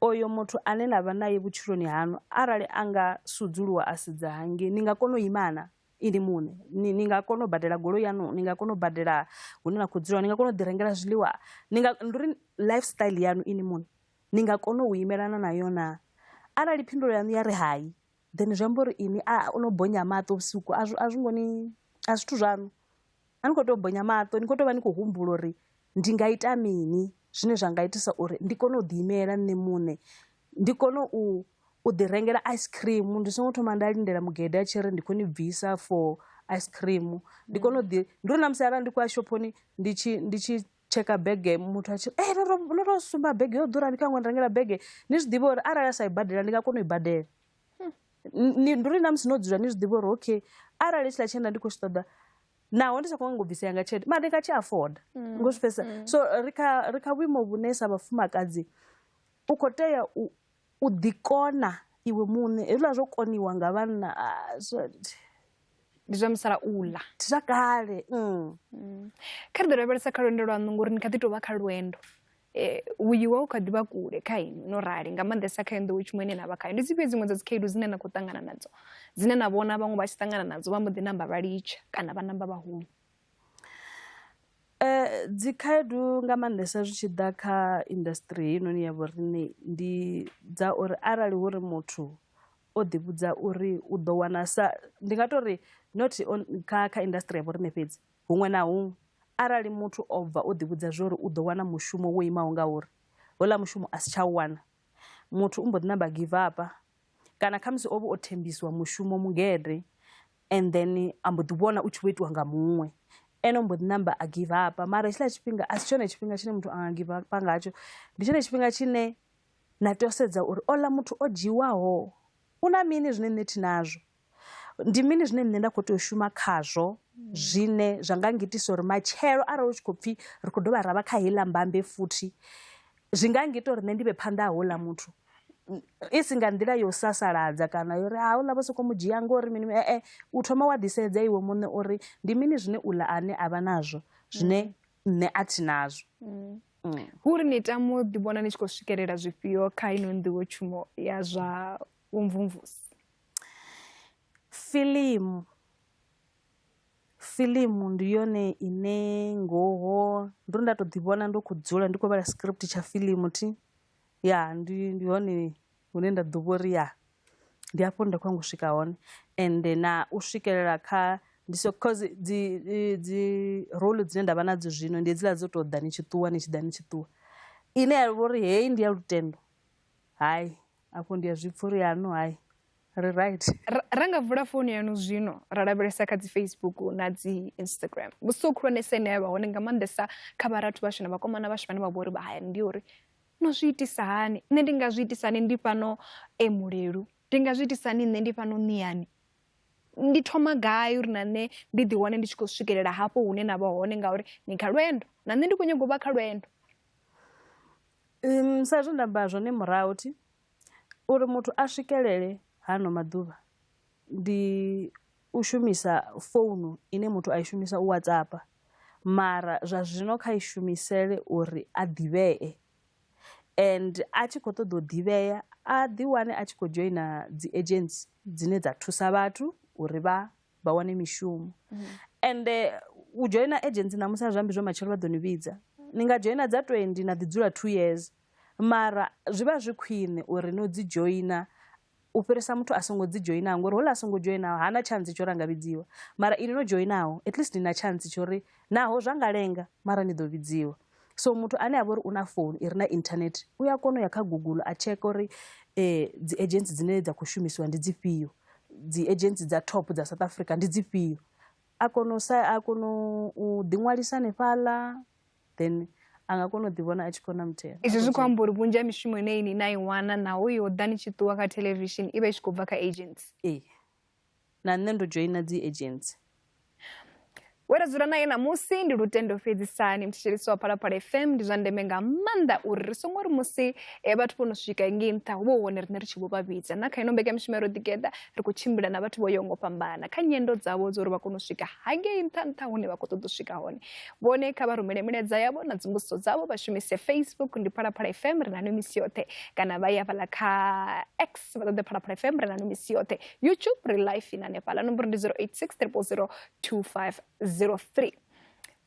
Speaker 5: oyo muthu ane na vha naye vhutshiloni haṋu, arali a nga sudzuluwa a sedza hangei, ni nga kona u imana ini muṋe, ni nga kona u badela goloi yaṋu, ni nga kona u badela hune na khou dzula, ni nga kona u ḓi rengela zwiḽiwa, ni nga, ndi uri lifestyle yaṋu ini muṋe ni nga kona u imelana nayo na. Arali phindulo yaṋu ya ri hai, then zwi amba uri ini a no bonya maṱo vhusiku a zwi ngo ni, a zwithu zwaṋu, a ni khou tea u bonya maṱo, ni khou tea u vha ni khou humbula uri ndi nga ita mini zwine zwa nga itisa uri ndi kone u ḓiimela nṋe muṋe, ndi kone u ḓi rengela ice cream, ndi songo thoma nda lindela mugede a tshi ri ndi khou ni bvisa for ice cream. Ndi kone u ḓi, ndi uri na musi arali ndi khou ya shophoni ndi tshi tsheka bege, muthu a tshi ri no to sumba bege yo ḓura, ndi khou nyaga u rengela bege, ni zwi ḓivhe uri arali a sa i badela ndi nga kona u i badela. Ndi uri na musi no dzula ni zwi ḓivhe uri okay, arali hetshiḽa tshe nda ndi khou tshi ṱoḓa, naho ndi sa khou nyanga u bvisa yanga tshelede, mara ndi nga tshi afforda. Ngo zwi pfesesa. So ri kha vhuimo vhune sa vhafumakadzi u khou tea u ḓikona iwe muṋe. Hezwiḽa zwo koniwa nga vhanna,
Speaker 2: ndi zwa musalauḽa,
Speaker 5: ndi zwa kale.
Speaker 2: Kha ri ḓo lavhelesa kha lwendo lwaṋu, ngori ni kha ḓi tou vha kha lwendo. Vhuyiwa u kha ḓi vha kule kha inwi no rali, nga maanḓesa kha nḓowetshumo ine na vha khayo. Ndi dzifhio dziṅwe dza dzikhaedu dzine na khou ṱangana nadzo, dzine na vhona vhaṅwe vha tshi ṱangana nadzo vha mbo ḓi namba vha litsha kana vha namba vha huma?
Speaker 5: Dzikhaedu nga maanḓesa zwi tshi ḓa kha industry heinoni ya vhoriṋe ndi dza uri arali hu uri muthu o ḓivhudza uri u ḓo wana sa, ndi nga tori not on, kha industry ya vhoriṋe fhedzi, huṅwe na huṅwe, arali muthu o bva o ḓivhudza zwa uri u ḓo wana mushumo wo imaho nga uri houḽa mushumo a si tsha u wana, muthu u mbo ḓi namba give up. Kana khamusi o vha o thembisiwa mushumo mugede and then a mbo ḓi vhona u tshi vho itiwa nga muṅwe, ene o mbo ḓi namba a give up. Mara hetshiḽa tshifhinga a si tshone tshifhinga tshine muthu a nga give up ngatsho, ndi tshone tshifhinga tshine na tea u sedza uri oḽa muthu o dzhiwaho u na mini zwine nṋe thi nazwo, ndi mini zwine nṋe nda khou tea u shuma khazwo zwine zwa nga ngitisa uri matshelo arali hu tshi khou pfhi ri khou dovha ra vha kha heiḽa mbambe futhi, zwi nga ngita uri nṋe ndi vhe phanḓa ha houḽa muthu, i si nga nḓila yo sasaladza kana yo ri ha houḽa vho sokou mu dzhia ngori mini. U thoma wa ḓisedza iwe muṋe uri ndi mini zwine uḽa ane a vha nazwo zwine nṋe a thi nazwo.
Speaker 2: Hu uri ni tama u ḓivhona ni tshi khou swikelela zwifhio kha ino nḓowetshumo ya zwa vhumvumvusi?
Speaker 5: Fiḽimu. Fiḽimu ndi yone ine ngoho ndo nda to ḓivhona ndo khou dzula ndi khou vhala script tsha fiḽimu thi. Ya, ndi hone hune nda ḓo vhori ya, ndi hafho nda khou nyanga u swika hone. Ende na u swikelela kha, ndi so, cause dzi role dzine nda vha nadzo zwino ndi hedziḽa dzo tou ḓa ni tshi ṱuwa, ni tshi ḓa ni tshi ṱuwa. Ine ya vha uri heyi ndi ya lutendo, hai, afho ndi a zwi pfha uri yanu hai, ri right.
Speaker 2: Ra nga vula founu yanu zwino ra lavhelesa kha dzi Facebook na dzi Instagram, mbudziso khulwanesa ine ya vha hone nga maanḓesa kha vharathu vhashu na vhakomana vhashu vhane vha vha uri vha hayani ndi uri no zwi itisa hani? Nṋe ndi nga zwi itisa hani ndi fhano Mulelu? Ndi nga zwi itisa hani nṋe ndi fhano Ṋiani? Ndi thoma gai uri na nṋe ndi ḓi wane ndi tshi khou swikelela hafho hune na vha hone, ngauri ni kha lwendo, na nṋe ndi khou nyanga u vha kha lwendo.
Speaker 5: Sa zwe nda amba zwone murahu thi, uri muthu a swikelele hano maḓuvha ndi u shumisa founu ine muthu a i shumisa u WhatsApp, mara zwa zwino kha i shumisele uri a ḓivhee, and a tshi khou ṱoḓa u ḓivhea a ḓiwane a tshi khou dzhoina dzi agency dzine dza thusa vhathu uri vha wane mishumo. Ende u dzhoina agency ṋamusi a zwi ambi zwo matshelo vha ḓo ni vhidza. Ni nga dzhoina dza 20 na ḓi dzula 2 years, mara zwi vha zwi khwine uri no dzi dzhoina u fhirisa muthu a songo dzi dzhoinaho, ngori houḽa a songo dzhoinaho hana chance tsho uri a nga vhidziwa, mara ini no dzhoinaho at least ni na chance tsho uri naho zwa nga lenga mara ni ḓo vhidziwa. So muthu ane a vha uri u na phone i re na internet u ya kona u ya kha Google a check uri dzi agency dzine dza khou shumisiwa ndi dzifhio, dzi agency dza top dza South Africa ndi dzifhio, a kona u ḓiṅwalisa hanefhaḽa, then a nga kona u ḓivhona a tshi khou namutela.
Speaker 2: Izwi zwi khou amba uri vhunzhi ha mishumo ine ini na i wana naho yo ḓa ni tshi ṱuwa kha television i vha i tshi khou bva kha agency.
Speaker 5: Ee, na nṋe ndo dzhoina dzi agency.
Speaker 2: We ra dzula naye ṋamusi ndi Lutendo Fhedzisani, muthetshelesi wa Phalaphala FM. Ndi zwa ndeme nga maanḓa uri ri songo ri musi vhathu vho no swika ngei nṱha hu vhe hu hone riṋe ri tshi vho vha vhidza. Na kha ino mbekanyamushumo ya Ro Ḓigeḓa ri khou tshimbila na vhathu vho yaho ngo fhambana kha nyendo dzavho dzo uri vha kone u swika hangei nṱha nṱha hune vha khou ṱoḓa u swika hone. Vhone kha vha rumele milaedza yavho na dzimbudziso dzavho vha shumise Facebook, ndi Phalaphala FM, ri na nwe misi yoṱhe, kana vha ye hafhaḽa kha X vha ṱoḓe Phalaphala FM, ri na nwe misi yoṱhe. YouTube ri live ina hanefhaḽa, nomboro ndi 086 000 2503.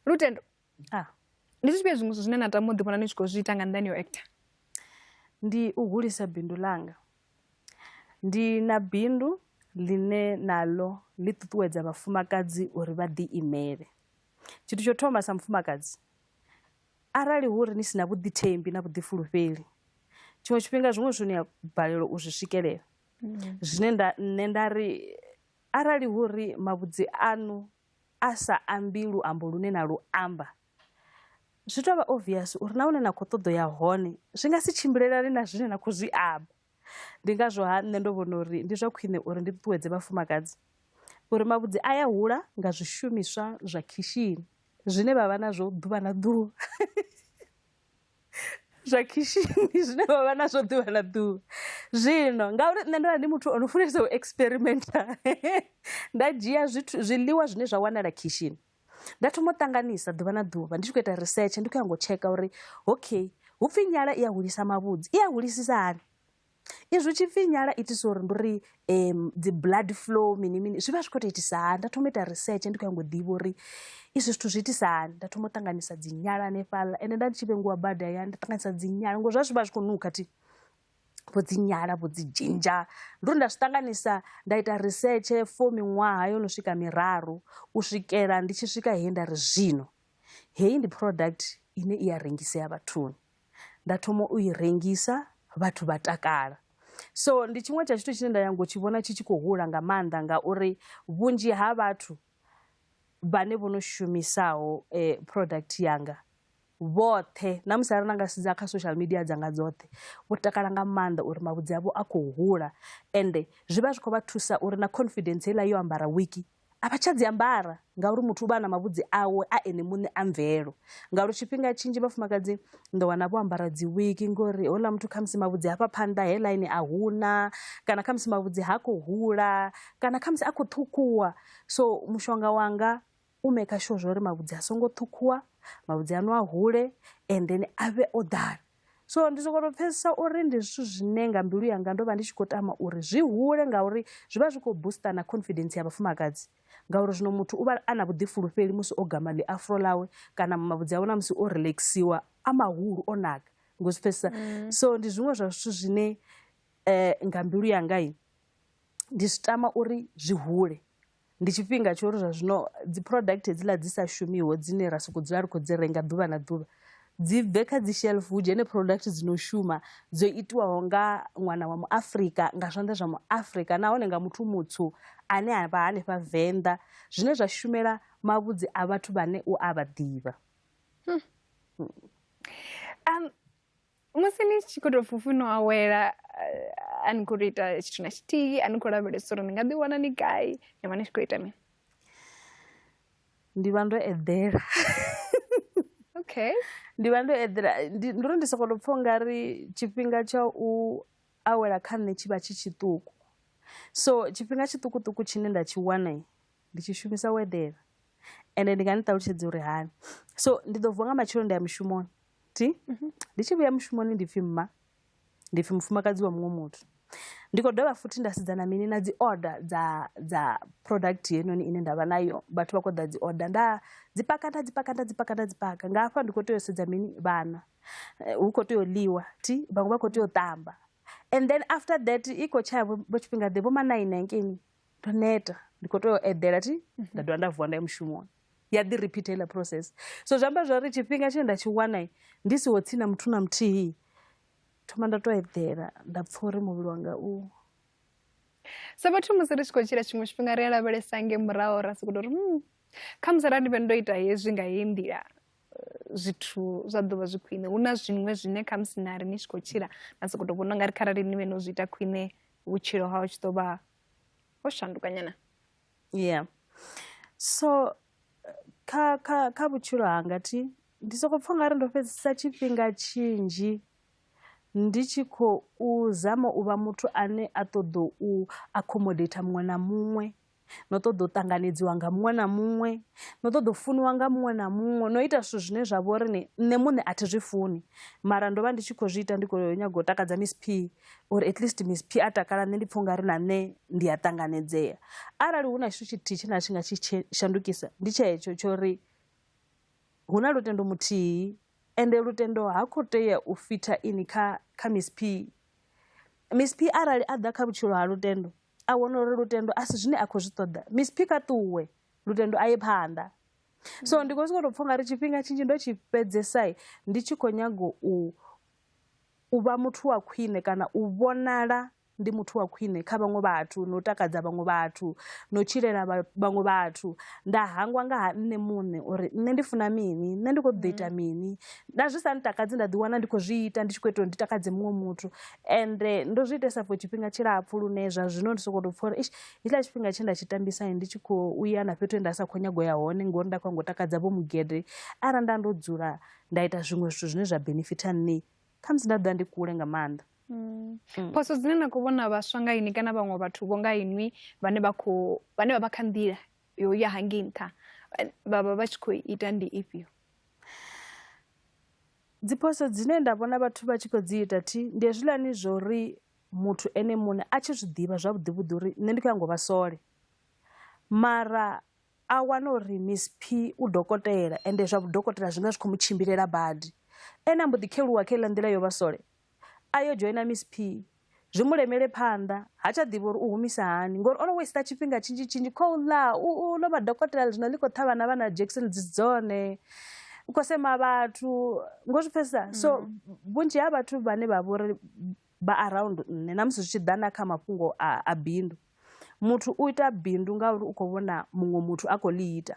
Speaker 2: Lutendo, ndi zwifhio zwiṅwe zwithu zwine na tama u ḓivhona ni tshi khou zwi ita nga nḓani yo actor?
Speaker 5: Ndi u hulisa bindu ḽanga. Ndi na bindu ḽine naḽo ḽi ṱuṱuwedza vhafumakadzi uri vha ḓi imele. Tshithu tsho thoma sa mufumakadzi, arali hu uri ni sina vhuḓithembi na vhuḓifulufheli, tshiṅwe tshifhinga zwiṅwe zwithu ni a balelwa u zwi swikelela. Zwine nṋe nda ri arali hu uri mavhudzi aṋu a sa ambi luambo lune na lu amba, zwi tou vha obvious uri na hune na khou ṱoḓa ya hone zwi nga si tshimbilelane na zwine na khou zwi amba. Ndi ngazwo ha nṋe ndo vhona uri ndi zwa khwine uri ndi ṱuṱuwedze vhafumakadzi uri mavhudzi a ya hula nga zwishumiswa zwa khishini zwine vha vha nazwo ḓuvha na ḓuvha. Zwa khishini zwine vha vha nazwo ḓuvha na ḓuvha. Zwino ngauri nṋe ndo vha ndi muthu ono funesa u experimenta, nda dzhia zwithu zwiḽiwa zwine zwa wanala khishini nda thoma u ṱanganisa ḓuvha na ḓuvha, ndi tshi khou ita research, ndi khou ya ngo tsheka uri okay, hu pfi nyala i a hulisa mavhudzi, i a hulisisa hani? Izwi tshi pfi nyala itisa uri ndi uri dzi blood flow mini mini zwi vha zwi khou tou itisa hani? Nda thoma u ita research ndi khou nyanga u ḓivha uri izwi zwithu zwi itisa hani. Nda thoma u ṱanganisa dzi nyala hanefhaḽa, ende nda ndi tshi vhengiwa badi hayani nda ṱanganisa dzi nyala ngori zwa zwi vha zwi khou nukha thi, vho dzi nyala vho dzi ginger, ndo ri nda zwi ṱanganisa nda ita research for miṅwaha yo no swika miraru u swikela ndi tshi swika he nda ri zwino heyi ndi product ine i a rengisea vhathuni. Nda thoma u i rengisa vhathu vha takala. So ndi tshiṅwe tsha tshithu tshine nda nyanga u tshi vhona tshi tshi khou hula nga maanḓa, ngauri vhunzhi ha vhathu vhane vho no shumisaho product yanga vhoṱhe, na musi arali na nga sedza kha social media dzanga dzoṱhe, vho takala nga maanḓa uri mavhudzi avho a khou hula, ende zwi vha zwi khou vha thusa uri na confidence heiḽa yo ambara wiki a vha tsha dzi ambara, ngauri muthu u vha a na mavhudzi awe a ene muṋe a mvelo. Ngauri tshifhinga tshinzhi vhafumakadzi ndo wana vho ambara dzi wiki ngori houḽa muthu khamusi mavhudzi hafha phanḓa he line a huna, kana khamusi mavhudzi ha khou hula, kana khamusi a khou ṱhukhuwa. So mushonga wanga u maker sure zwa uri mavhudzi a songo ṱhukhuwa, mavhudzi aṋu a hule and then a vhe o ḓala. So ndi sokou tou pfhesesa uri ndi zwithu zwine nga mbilu yanga ndo vha ndi tshi khou tama uri zwi hule, ngauri zwi vha zwi khou booster na confidence ya vhafumakadzi. Ngauri zwino muthu u vha a na vhuḓifulufheli musi o gama ḽi afro ḽawe kana mavhudzi awe na musi o relaxiwa a mahulu o naka, ngo zwi pfhesesa. So ndi zwiṅwe zwa zwithu zwine nga mbilu yanga ndi zwi tama uri zwi hule. Ndi tshifhinga tsho uri zwa zwino dzi product hedziḽa dzi sa shumiho dzine ra sokou dzula ri khou dzi renga ḓuvha na ḓuvha dzi bve kha dzi shelf hu dzhene product dzi no shuma dzo itiwaho nga ṅwana wa muAfrika nga zwanḓa zwa muAfrika nahone nga muthu mutswu ane a vha hanefha Venḓa, zwine zwa shumela mavhudzi a vhathu vhane u a vha ḓivha.
Speaker 2: Musi ni tshi khou tou fufu no awela, a ni khou tou ita tshithu na tshithihi, a ni khou lavhelesa uri ni nga ḓi wana ni gai, ni vha ni tshi khou ita mini?
Speaker 5: Ndi vha ndo eḓela.
Speaker 2: Okay.
Speaker 5: Ndi vha ndo eḓela, ndi uri ndi sokou tou pfha ungari tshifhinga tsha u awela kha nṋe tshi vha tshi tshiṱuku. So tshifhinga tshiṱukuṱuku tshine nda tshi wana ndi tshi shumisa u eḓela, ende ndi nga ni ṱalutshedza uri hani. So ndi ḓo vuwa nga matsheloni nda ya mushumoni, thi ndi tshi vhuya mushumoni ndi pfhi mma Ndi pfi mufumakadzi wa muṅwe muthu. Ndi khou dovha futhi nda sedzana mini na dzi order dza product yenoni ine nda vha nayo. Vhathu vha khou ḓa dzi order nda dzi paka nda dzi paka nda dzi paka nda dzi paka. Nga hafha ndi khou tea u sedza mini vhana. Hu khou tea u ḽiwa thi, vhaṅwe vha khou tea u ṱamba. And then after that i khou tshaya vho tshifhinga ḓe vho ma 9 hangeini. Ndo neta, ndi khou tea u eḓela thi, nda dovha nda vuwa nda ya mushumoni. Ya ḓi repeat heiḽa process. So zwi amba zwori tshifhinga tshine nda tshi wana ndi siho tsini na muthu na muthihi, thoma nda to eḓela nda pfha uri muvhili wanga u.
Speaker 2: Sa vhathu musi ri tshi khou tshila tshiṅwe tshifhinga ri a lavhelesa nge murahu ra sokou tou ri khamusi arali ndi vhe ndo ita hezwi nga heyi nḓila zwithu zwa ḓo vha zwi khwine. Hu na zwiṅwe zwine khamusi na ri ni tshi khou tshila na sokou tou vhona ungari kharali ni vhe no zwi ita khwine vhutshilo haho tshi ḓo vha ho shanduka nyana.
Speaker 5: Yeah. So kha vhutshilo hanga thi ndi soko pfha ungari ndo fhedzisa tshifhinga tshinzhi ndi tshi khou zama u vha muthu ane a ṱoḓa u accommodate muṅwe na muṅwe, no ṱoḓa u ṱanganedziwa nga muṅwe na muṅwe, no ṱoḓa u funiwa nga muṅwe na muṅwe, no ita zwithu zwine zwa vha uri ni nṋe muṋe a thi zwi funi, mara ndo vha ndi tshi khou zwi ita ndi khou nyaga u takadza Miss P, uri at least Miss P a takala nṋe ndi pfha ungari na nṋe ndi a ṱanganedzea. Arali hu na tshithu tshithihi tshine a tshi nga tshi shandukisa ndi tshetsho tsho uri hu na lutendo muthihi, ende lutendo ha khou tea u fitha ini kha Miss P. Miss P arali a ḓa kha vhutshilo ha lutendo a wana uri lutendo a si zwine a khou zwi ṱoḓa, Miss P kha ṱuwe, lutendo a ye phanḓa. So ndi khou sokou tou pfha ungari tshifhinga tshinzhi ndo tshi fhedzesa ndi tshi khou nyaga u vha muthu wa khwine kana u vhonala ndi muthu wa khwine kha vhaṅwe vhathu, no takadza vhaṅwe vhathu, no tshilela vhaṅwe vhathu. Nda hangwa nga ha nṋe muṋe uri nṋe ndi funa mini, nṋe ndi khou ḓo ita mini. Na zwi sa ntakadzi nda ḓiwana ndi khou zwi ita ndi tshi khou ita uri ndi takadze muṅwe muthu. Ende ndo zwi itesa for tshifhinga tshilapfhu lune zwa zwino ndi sokou tou pfha uri eish, hetshiḽa tshifhinga tshe nda tshi tambisa ndi tshi khou ya na fhethu he nda sa khou nyaga u ya hone ngori nda khou nyaga u takadza vho mugede. Arali nda ndo dzula nda ita zwiṅwe zwithu zwine zwa benefita nṋe, khamusi nda ḓovha ndi kule nga maanḓa.
Speaker 2: Phoso dzine na khou vhona vhaswa nga inwi kana vhaṅwe vhathu vho nga inwi vhane vha khou vhane vha vha kha nḓila yo ya hangei nṱha vha vha vha tshi khou ita ndi ifhio?
Speaker 5: Dzi phoso dzine nda vhona vhathu vha tshi khou dzi ita thi ndi hezwiḽani zwo uri muthu ene muṋe a tshi zwi ḓivha zwavhuḓi vhuḓi uri nṋe ndi khou nyaga u vha sole, mara a wana uri Miss P u dokotela ende zwa vhudokotela zwi nga zwi khou mu tshimbilela badi, ene a mbo ḓi kheluwa kha heiḽa nḓila yo vha sole, a yo dzhoina Miss P, zwi mu lemele phanḓa, ha tsha ḓivha uri u humisa hani ngori ono waste tshifhinga tshinzhi tshinzhi khou ḽa u no vha dokotela zwino ḽi khou ṱhavha na vhana Jackson dzi dzone, u khou sema vhathu, ngo zwi pfesesa. So vhunzhi ha vhathu vhane vha vhori vha around nṋe na musi zwi tshi ḓa na kha mafhungo a bindu, muthu u ita bindu ngauri u khou vhona muṅwe muthu a khou ḽi ita,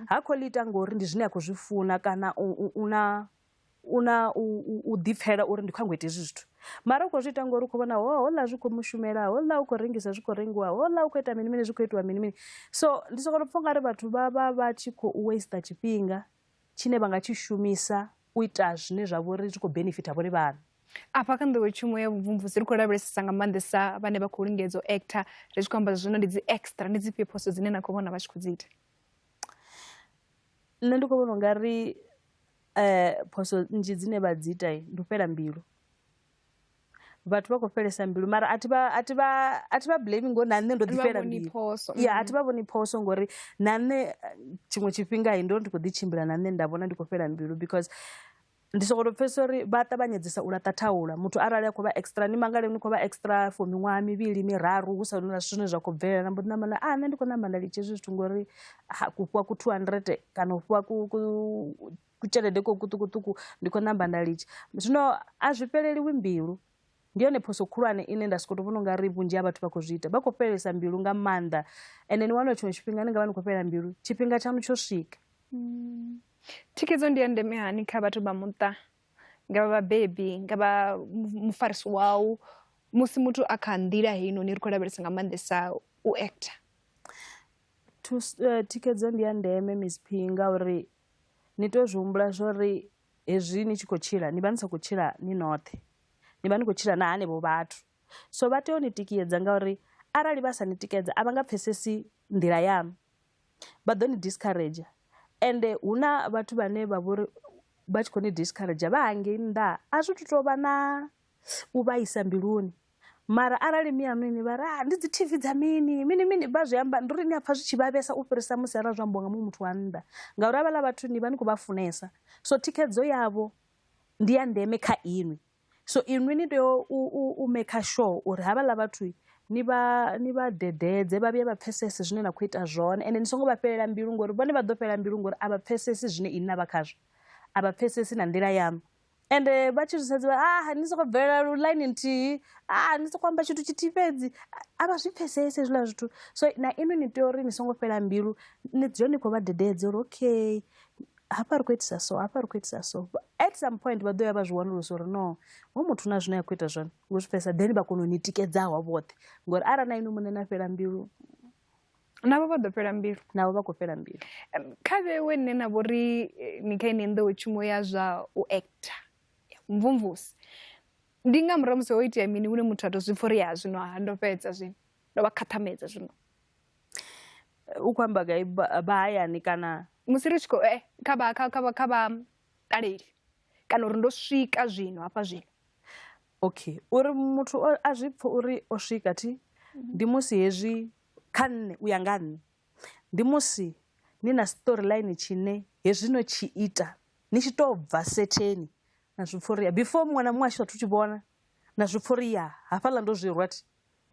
Speaker 5: ha khou ḽi ita ngori ndi zwine a khou zwi funa kana u na u ḓipfela uri ndi khou nyaga u ita hezwi zwithu, mara u khou zwi ita ngori u khou vhona houḽa zwi khou mushumela, houḽa u khou rengisa zwi khou rengiwa, houḽa u khou ita mini mini zwi khou itiwa mini mini. So ndi sokou tou pfha ungari vhathu vha vha vha tshi khou waste tshifhinga tshine vha nga tshi shumisa u ita zwine zwa vha uri zwi khou benefita vhone vhaṋe.
Speaker 2: Afha kha nḓowetshumo ya vhubvumvusi ri khou lavhelesesa nga maanḓesa vhane vha khou lingedza u actor, ri tshi khou amba zwino ndi dzi extra, ndi dzifhio phoso dzine na khou vhona vha tshi khou dzi ita?
Speaker 5: Nṋe ndi khou vhona ungari phoso nnzhi dzine vha dzi ita ndi u fhela mbilu. Vhathu vha khou fhelesa mbilu, mara a thi vha blame ngori na nṋe ndo ḓi fhela mbilu. Ya a thi vha vhoni phoso ngori na nṋe tshiṅwe tshifhinga ndo ndi khou ḓi tshimbila na nṋe nda vhona ndi khou fhela mbilu because ndi sokou tou pfhesesa uri vha ṱavhanyedzisa u laṱa thaula. Muthu arali a khou vha extra ni mangale ni khou vha extra for miṅwaha mivhili miraru hu sa na zwithu zwine zwa khou bvelela, na mbo ḓi namba na nṋe ndi khou namba nda litsha hezwi zwithu ngori ku fhiwa ku 200 kana u fhiwa ku kutshelede ko kuṱukuṱuku ndi khou namba nda litsha. Zwino a zwi fheleliwi mbilu, ndi yone phoso khulwane ine nda sokou tou vhona ungari vhunzhi ha vhathu vha khou zwi ita, vha khou fhelelesa mbilu nga maanḓa. Ende ni wana tshiṅwe tshifhinga ni nga vha ni khou fhela mbilu tshifhinga tshaṋu tsho swika.
Speaker 2: Thikhedzo ndi ya ndeme hani kha vhathu vha muṱa, nga vha vhabebi, nga vha mufarisi wau musi muthu a kha nḓila heinoni ri khou lavhelesa nga maanḓesa u actor?
Speaker 5: Thikhedzo ndi ya ndeme Miss P ngauri ni tea u zwi humbula zwori hezwi ni tshi khou tshila ni vha ni sa khou tshila ni noṱhe, ni vha ni khou tshila na hanevho vhathu, so vha tea u ni tikedza ngauri arali vha sa ni tikedza a vha nga pfhesesi nḓila yaṋu, vha ḓo ni discourage. Ende hu na vhathu vhane vha vhori vha tshi khou ni discourage vha hangei nnḓa a zwi tu tovha na u vhaisa mbiluni. Mara arali mianu ini vha ri ah ndi dzi TV dza mini mini mini vha zwi amba ndi uri ni a pfha zwi tshi vhavhesa u fhirisa musi arali zwo ambiwa nga muṅwe muthu wa nnḓa ngauri havhaḽa vhathu ni vha ni khou vha funesa so thikhedzo yavho ndi ya ndeme kha inwi so inwi ni tea u maker sure uri havhaḽa vhathu ni vha ni vha dededze vha vhuye vha pfesese zwine na khou ita zwone ende ni songo vha fhelela mbilu ngori vhone vha ḓo fhela mbilu ngori a vha pfesesi zwine inwi na vha khazwo a vha pfesesi na nḓila yaṋu ende vha tshi zwi sedza ah ni soko bvelela line nthihi ah ni soko amba tshithu tshithihi fhedzi a vha zwi pfesesi hezwiḽa zwithu so na inwi ni tea uri ni songo fhela mbilu ni dzule ni khou vha dededza uri okay hafha ri khou itisa so hafha ri khou itisa so at some point vha ḓo ya vha zwi wanulusa uri no ho muthu na zwine a khou ita zwone ngo zwi pfesesa then vha kona u ni tikedzaho vhoṱhe ngori arali na inwi muṋe na fhela mbilu
Speaker 2: navho vha ḓo fhela mbilu
Speaker 5: navho vha khou fhela mbilu
Speaker 2: kha vhewe nṋe na vho ri ni kha ine nḓowetshumo ya zwa u actor ya vhumvumvusi ndi nga murahu musi ho itea mini hune muthu a to zwi pfha uri ya zwino ha ndo fhedza zwino ndo vha khaṱhamedza zwino
Speaker 5: u khou amba gai vha hayani kana
Speaker 2: musi ri tshi khou kha vha kha kha kha vha ṱaleli kana uri ndo swika zwino hafha zwino
Speaker 5: okay uri muthu a zwi pfhe uri o swika thi ndi musi hezwi kha nṋe u ya nga nṋe ndi musi ni na storyline tshine hezwi no tshi ita ni tshi tou bva setheni na zwi pfha uri ya before muṅwe na muṅwe a tshi sathu tshi vhona na zwi pfha uri ya hafhaḽa ndo zwi rwa thi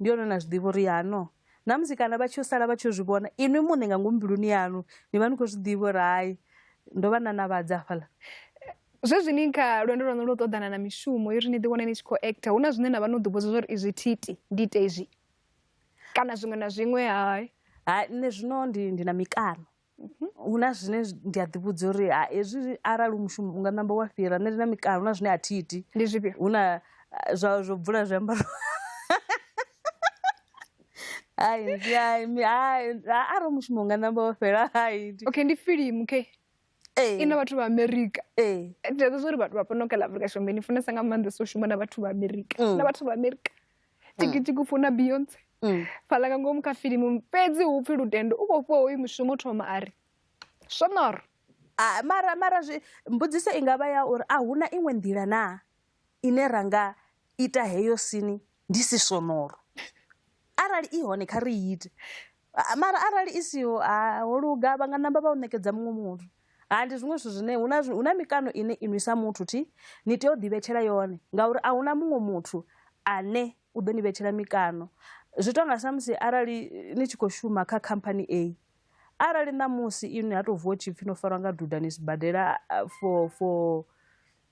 Speaker 5: ndi hone na zwi ḓivha uri ya no na musi kana vha tshi sala vha tshi zwi vhona inwi muṋe nga ngomu mbiluni yaṋu ni vha ni khou zwi ḓivha uri hai ndo vha nanavhadza hafhaḽa.
Speaker 2: Zwezwi ni kha lwendo lwaṋu lwo ṱoḓana na mishumo uri ni ḓi wane ni tshi khou actor hu na zwine na vha no ḓivhudza uri izwi thi iti ndi ite izwi kana zwiṅwe na zwiṅwe hai?
Speaker 5: Hai nṋe zwino ndi na mikano hu na zwine ndi a ḓivhudza uri ha hezwi arali mushumo unga namba wa fhira nṋe ndi na mikano hu na zwine a thi iti.
Speaker 2: Ndi zwifhio?
Speaker 5: Hu na zwa zwo bvula zwiambaro hai hai hai arali mushumo unga namba wa fhela hai.
Speaker 2: Okay ndi filimu okay ina vhathu vha Amerika. Ndi a ḓivha uri vhathu vha fhano kha ḽa Afrika Tshipembe ni funesa nga maanḓesa u shuma na vhathu vha Amerika na vhathu vha Amerika tshiki funa Beyonce fhaḽa nga ngomu kha filimu fhedzi hu pfhi Lutendo u khou fhiwa hoyu mushumo thoma a ri swonoro.
Speaker 5: Mara mara zwi mbudziso i nga vha ya uri a huna iṅwe nḓila na ine ra nga ita heyo sini ndi si swonoro arali i hone kha ri ite mara arali i siho ho luga vha nga namba vha u ṋekedza muṅwe muthu. Ha ndi zwiṅwe zwithu zwine hu na mikano ine inwi sa muthu thi ni tea u ḓivhetshela yone ngauri a huna muṅwe muthu ane u ḓo ni vhetshela mikano. Zwi tonga sa musi arali ni tshi khou shuma kha khamphani A arali ṋamusi inwi ha tou vuwa tshipfi no farwa nga duda ni sibadela for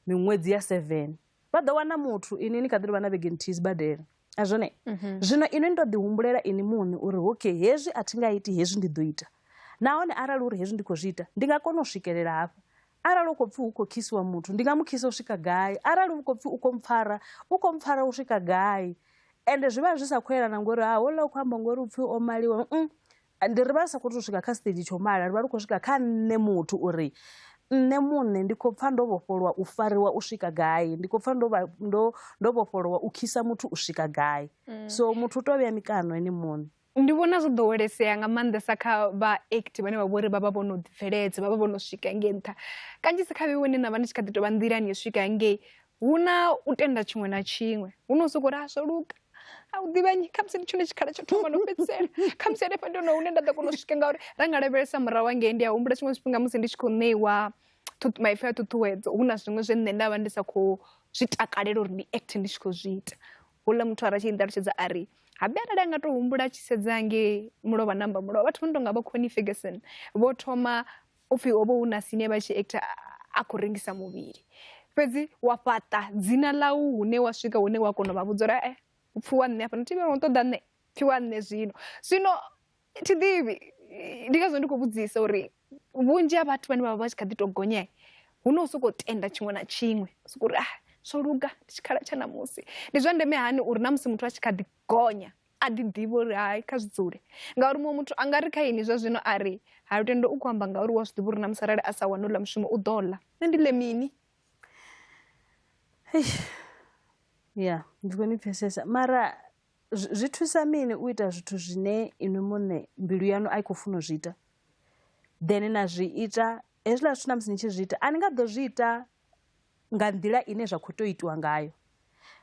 Speaker 5: miṅwedzi ya 7 vha ḓo wana muthu inwi ni kha ḓi tovha na vhege nthihi sibadela a zwone. Zwino inwi ni to ḓi humbulela inwi muṋe uri okay hezwi a thi nga iti hezwi ndi ḓo ita nahone arali uri hezwi ndi khou zwi ita ndi nga kona u swikelela hafha arali u khou pfhi hu khou khisiwa muthu ndi nga mu khisa u swika gai arali u khou pfhi u khou mpfara u khou mpfara u swika gai ende zwi vha zwi sa khou yelana ngori ha houḽa u khou amba ngori upfhi o maliwa ndi ri vha ri sa khou tou swika kha stage tsho mala ri vha ri khou swika kha nṋe muthu uri nṋe muṋe ndi khou pfha ndo vhofholowa u fariwa u swika gai ndi khou pfha ndo vhofholowa u khisa muthu u swika gai so muthu u tou vhea mikano ene muṋe.
Speaker 2: Ndi vhona zwo ḓowelesea nga maanḓesa kha vha act vhane vha vhori vha vha vho no ḓibveledza vha vha vho no swika ngei nṱha kanzhisa kha vheiwe na vha ni tshi kha ḓi tovha nḓilani yo swika ngei hu na u tenda tshiṅwe na tshiṅwe hu no sokou ri a zwo luga a u ḓivha nnyi khamusi ndi tshone tshikhala tsho thoma no fhedzisela khamusi hanefha ndi hone hune nda ḓo kona u swika ngauri ra nga lavhelesa murahu hangei ndi a humbula tshiṅwe tshifhinga musi ndi tshi khou ṋeiwa maipfi a ṱhuṱhuwedzo hu na zwiṅwe zwe nṋe nda vha ndi sa khou zwi takalela uri ndi act ndi tshi khou zwi ita houḽa muthu ara tshi nṱalutshedza a ri habe arali a nga to humbula a tshi sedza ngei mulovha namba mulovha vhathu vho no tonga vho Connie Ferguson vho thoma upfhi ho vha hu na sine vha tshi actor a khou rengisa muvhili fhedzi wa fhaṱa dzina ḽau hune wa swika hune wa kona u vha vhudza uri upfhi wa nṋe hafha thi vha ṱoḓa nṋe pfhi wa nṋe zwino zwino thi ḓivhi ndi ngazwo ndi khou vhudzisa uri vhunzhi ha vhathu vhane vha vha vha tshi kha ḓi tou gonya hu no sokou tenda tshiṅwe na tshiṅwe sokou uri ah zwo luga ndi tshikhala tsha ṋamusi ndi zwa ndeme hani uri na musi muthu a tshi kha ḓi gonya a ḓi ḓivha uri hai kha zwi dzule ngauri muṅwe muthu a nga ri kha ini zwa zwino a ri ha Lutendo u khou amba ngauri wa zwi ḓivha uri na musi arali a sa wani uḽa mushumo u ḓo ḽa nṋe ndi ḽe mini.
Speaker 5: Ya ndi khou ni pfesesa mara zwi thusa mini u ita zwithu zwine inwi muṋe mbilu yaṋu a i khou funa u zwi ita then na zwi ita hezwiḽa zwithu na musi ni tshi zwi ita a ni nga ḓo zwi ita nga nḓila ine zwa khou tea u itiwa ngayo.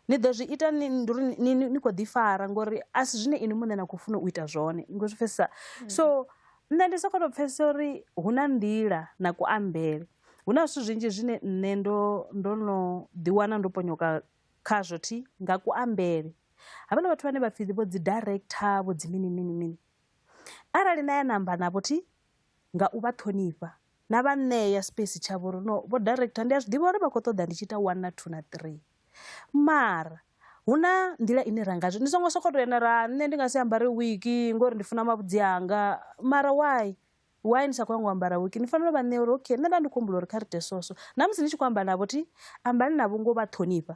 Speaker 5: Ni ḓo zwi ita ni ndi uri ni ni khou ḓifara ngori a si zwine inwi muṋe na khou funa u ita zwone. Ni khou zwi pfesesa? So nṋe ndi sokou tou pfesesa uri hu na nḓila na kuambele. Hu na zwithu zwinzhi zwine nṋe ndo ndo no ḓiwana ndo ponyoka khazwo thi nga kuambele. Havhaḽa vhathu vhane vha pfhi vho dzi director vho dzi mini mini mini. Arali na ya na amba navho thi nga u vha ṱhonifha na vha ṋea space tshavho uri no vho director ndi a zwi ḓivha uri vha khou ṱoḓa ndi tshi ita 1 na 2 na 3. Mara hu na nḓila ine ra nga zwi ni songo sokou tou ya na ra nṋe ndi nga si ambare wiki ngori ndi funa mavhudzi anga mara why why ni sa khou nyanga u ambara wiki ni fanela u vha ṋea uri okay nṋe nda ndi khou humbula uri kha ri ite so so na musi ni tshi khou amba navho thi ambani navho ngo vha ṱhonifha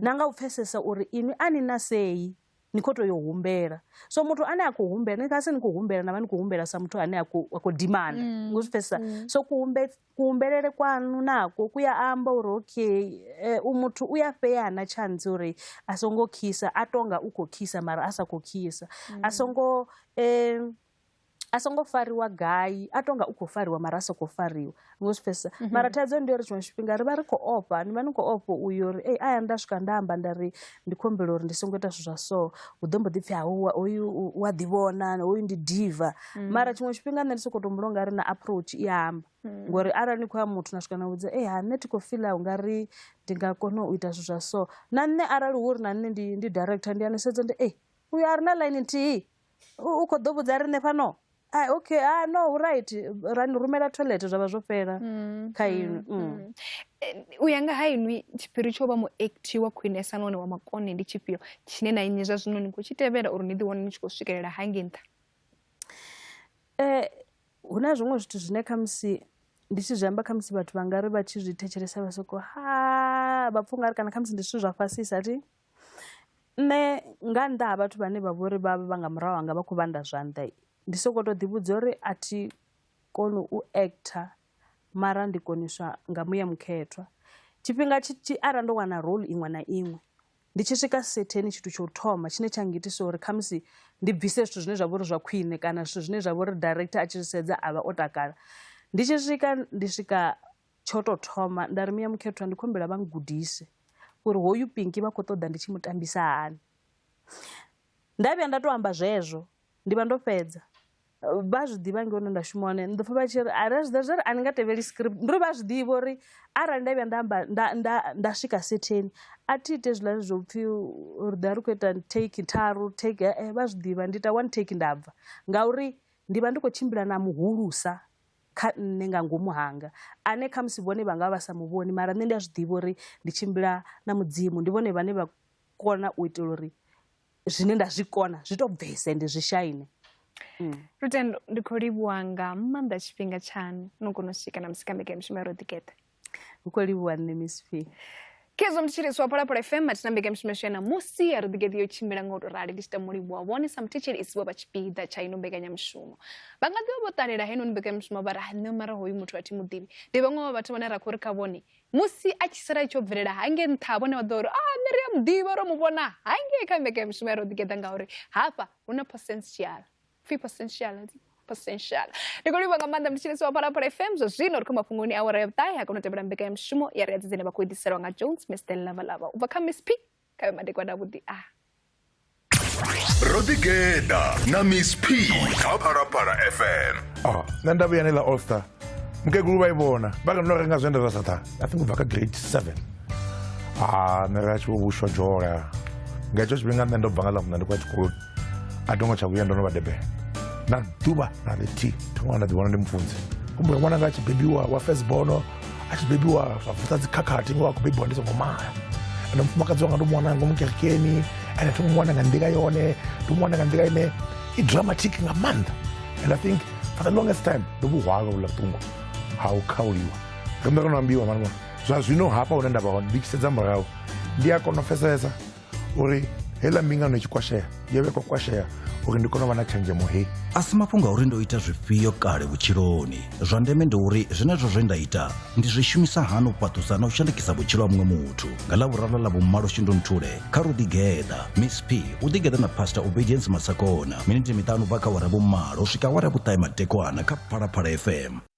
Speaker 5: na nga u pfesesa uri inwi a ni na sei ni khou tou yo humbela so muthu ane a khou humbela ni nga si ni khou humbela na vha ni khou humbela sa muthu ane a khou dimanda mm. ngo zwi pfesesa mm. so kuhumbelele kwanu nako ku ya amba uri okay eh, u muthu u ya fheana tshantsi uri a songo khisa a tonga u khou khisa mara a sa khou khisa mm. a songo eh, a songo fariwa gai a tonga u khou fariwa mara a sa khou fariwa ngo zwi pfesesa mm -hmm. mara thaidzo ndi uri tshiṅwe tshifhinga ri vha ri khou ofha ni vha ni khou ofha uyo uri ei aya nda swika nda amba nda ri ndi khou humbela uri ndi songo ita zwithu zwa so hu ḓo mbo ḓi pfhi hau hoyu u a ḓivhona hoyu ndi diva mm. mara tshiṅwe tshifhinga nṋe ndi sokou tou humbula u nga ri na approach i amba mm. ngori arali ni khou ya muthu na swika na vhudza ei ha nṋe thi khou fila u nga ri ndi nga kona u ita zwithu zwa so na nṋe arali hu uri na nṋe ndi, ndi director ndi a ni sedza ndi ei uyo a ri na line nthihi u khou ḓo vhudza riṋe fhano ah, okay ah, no right ra ni rumela toilet zwa vha zwo fhela mm, kha inwi mm, mm. mm.
Speaker 2: Eh, u ya nga ha inwi tshiphiri tsho vha muacti wa khwinesa nahone wa makone ndi tshifhio tshine na inwi zwa zwino ni khou tshi tevhela uri ni ḓi wane ni tshi khou swikelela hangei nṱha
Speaker 5: eh, hu na zwiṅwe zwithu zwine khamusi ndi tshi zwi amba khamusi vhathu vha nga ri vha tshi zwi thetshelesa vha soko ha vha pfha ungari kana khamusi ndi zwithu zwa fhasisa thi Nṋe nga nnḓa ha vhathu vhane vha vhori vha vha nga murahu hanga vha khou vhanda zwanḓa ndi soko to ḓivhudza uri a thi koni u actor mara ndi koniswa nga muya mukhethwa tshifhinga tshi arali ndo wana role iṅwe na iṅwe ndi tshi swika setheni tshithu tsha u thoma tshine tsha ngitisa uri khamusi ndi bvise zwithu zwine zwa vha uri zwa khwine kana zwithu zwine zwa vha uri director a tshi zwi sedza a vha o takala ndi tshi swika ndi swika Tsho tou thoma nda ri muya mukhethwa ndi khou humbela vha ngudise uri hoyu Pinky vha khou ṱoḓa ndi tshi mu tambisa hani. Nda vhuya nda tou amba zwezwo ndi vha ndo fhedza. Vha zwi ḓivha ngei hune nda shuma hone ni ḓo pfha vha tshi ri a ri a zwi ḓivha zwa uri a ni nga tevheli script ndi uri vha zwi ḓivha uri arali nda vhuya nda amba nda nda nda swika setheni a thi ite hezwiḽa zwo pfhi ri ḓo vha ri khou ita take tharu take vha zwi ḓivha ndi ita one take nda bva ngauri ndi vha ndi khou tshimbila na muhulusa kha nṋe nga ngomu hanga ane khamusi vhone vha nga vha sa mu vhoni mara nṋe ndi a zwi ḓivha uri ndi tshimbila na mudzimu ndi vhone vhane vha kona u itela uri zwine nda zwi kona zwi to bvese ndi zwi shaine
Speaker 2: mm. Lutendo ndi khou livhuwa nga maanḓa tshifhinga tshaṋu no kona u swika na musi kha mbekanyamushumo ya Roḓigeḓa
Speaker 5: hu khou livhuwa nṋe Miss P.
Speaker 2: Khezwo mthetshelesi wa Phalaphala FM mathina mbekanyamushumo yashu ya ṋamusi ya Roḓigeḓa yo tshimbila nga u tou rali ndi tshi tama u livhuwa vhone sa muthetshelesi vho vha tshipiḓa tsha ino mbekanyamushumo. Vha nga ḓivha vho ṱalela heinoni mbekanyamushumo vha ri ha nṋe mara hoyu muthu a thi muḓivhi. Ndi vhaṅwe vha vhathu vhane ra khou ri kha vhone musi a tshi sala i tshi yo bvelela hangei nṱha vhone vha ḓo ri a nṋe ri a muḓivha ro mu vhona hangei kha mbekanyamushumo ya Roḓigeḓa ngauri hafha hu na potential. Pfi potential potential ndi khou livhuwa nga maanḓa mthetshelesi wa Phalaphala FM zwa zwino ri khou mafhungoni awara ya vhuṱahe ha kona u tevhela mbekanyamushumo ya ri a dzine vha khou ḓiselwa nga Jones Mr Lava Lava u bva kha Miss P kha vhe madekwana avhuḓi a
Speaker 1: Ro ḓigeḓa na Miss P kha Phalaphala FM.
Speaker 6: Ah, nṋe nda vhuya ḽa all star mukegulu vha i vhona vha ri no renga zwienda zwa sathane i think u bva kha grade 7 ah nṋe ra tshi vho vhushwa dzhola nga hetsho tshifhinga nṋe ndo bva nga ḽa muṋa ndi khou ya tshikoloni a thi ngo tsha vhuya ndo no vha debela na ḓuvha na ḽithihi thoma nda ḓivhona ndi mufunzi humbula ṅwananga a tshi bebiwa wa first born a tshi bebiwa zwa vusa dzikhakhathi ngo a khou bebiwa ndi songo mala ende mufumakadzi wanga ndo mu wana ngomu kerekeni ende thi ngo mu wana nga nḓila yone ndo mu wana nga nḓila ine i dramatic nga maanḓa and i think for the longest time ndo vhuhwala vhuḽa vhuṱungu ha u khauliwa riṋe ro no ambiwa mani zwa zwino hafha hune nda vha hone ndi tshi sedza murahu ndi a kona u pfesesa uri heiḽa mbingano i tshi kwashea yo vhe khou kwashea uri ndi kone u vha na tshenzhemo hei
Speaker 7: A si mafhungo a uri ndo ita zwifhio kale vhutshiloni. Zwa ndeme ndi uri zwenezwo zwe nda ita ndi zwi shumisa hani u fhaṱusa na u shandukisa vhutshilo ha muṅwe muthu. Nga Ḽavhuraru ḽa Ḽavhumalo Shundunthule kha Ro Ḓigeḓa, Miss P u ḓigeḓa na Pastor Obedience Masakona miniti miṱanu u bva kha awara ya vhumalo u swika awara ya vhuṱahe madekwana kha Phalaphala FM.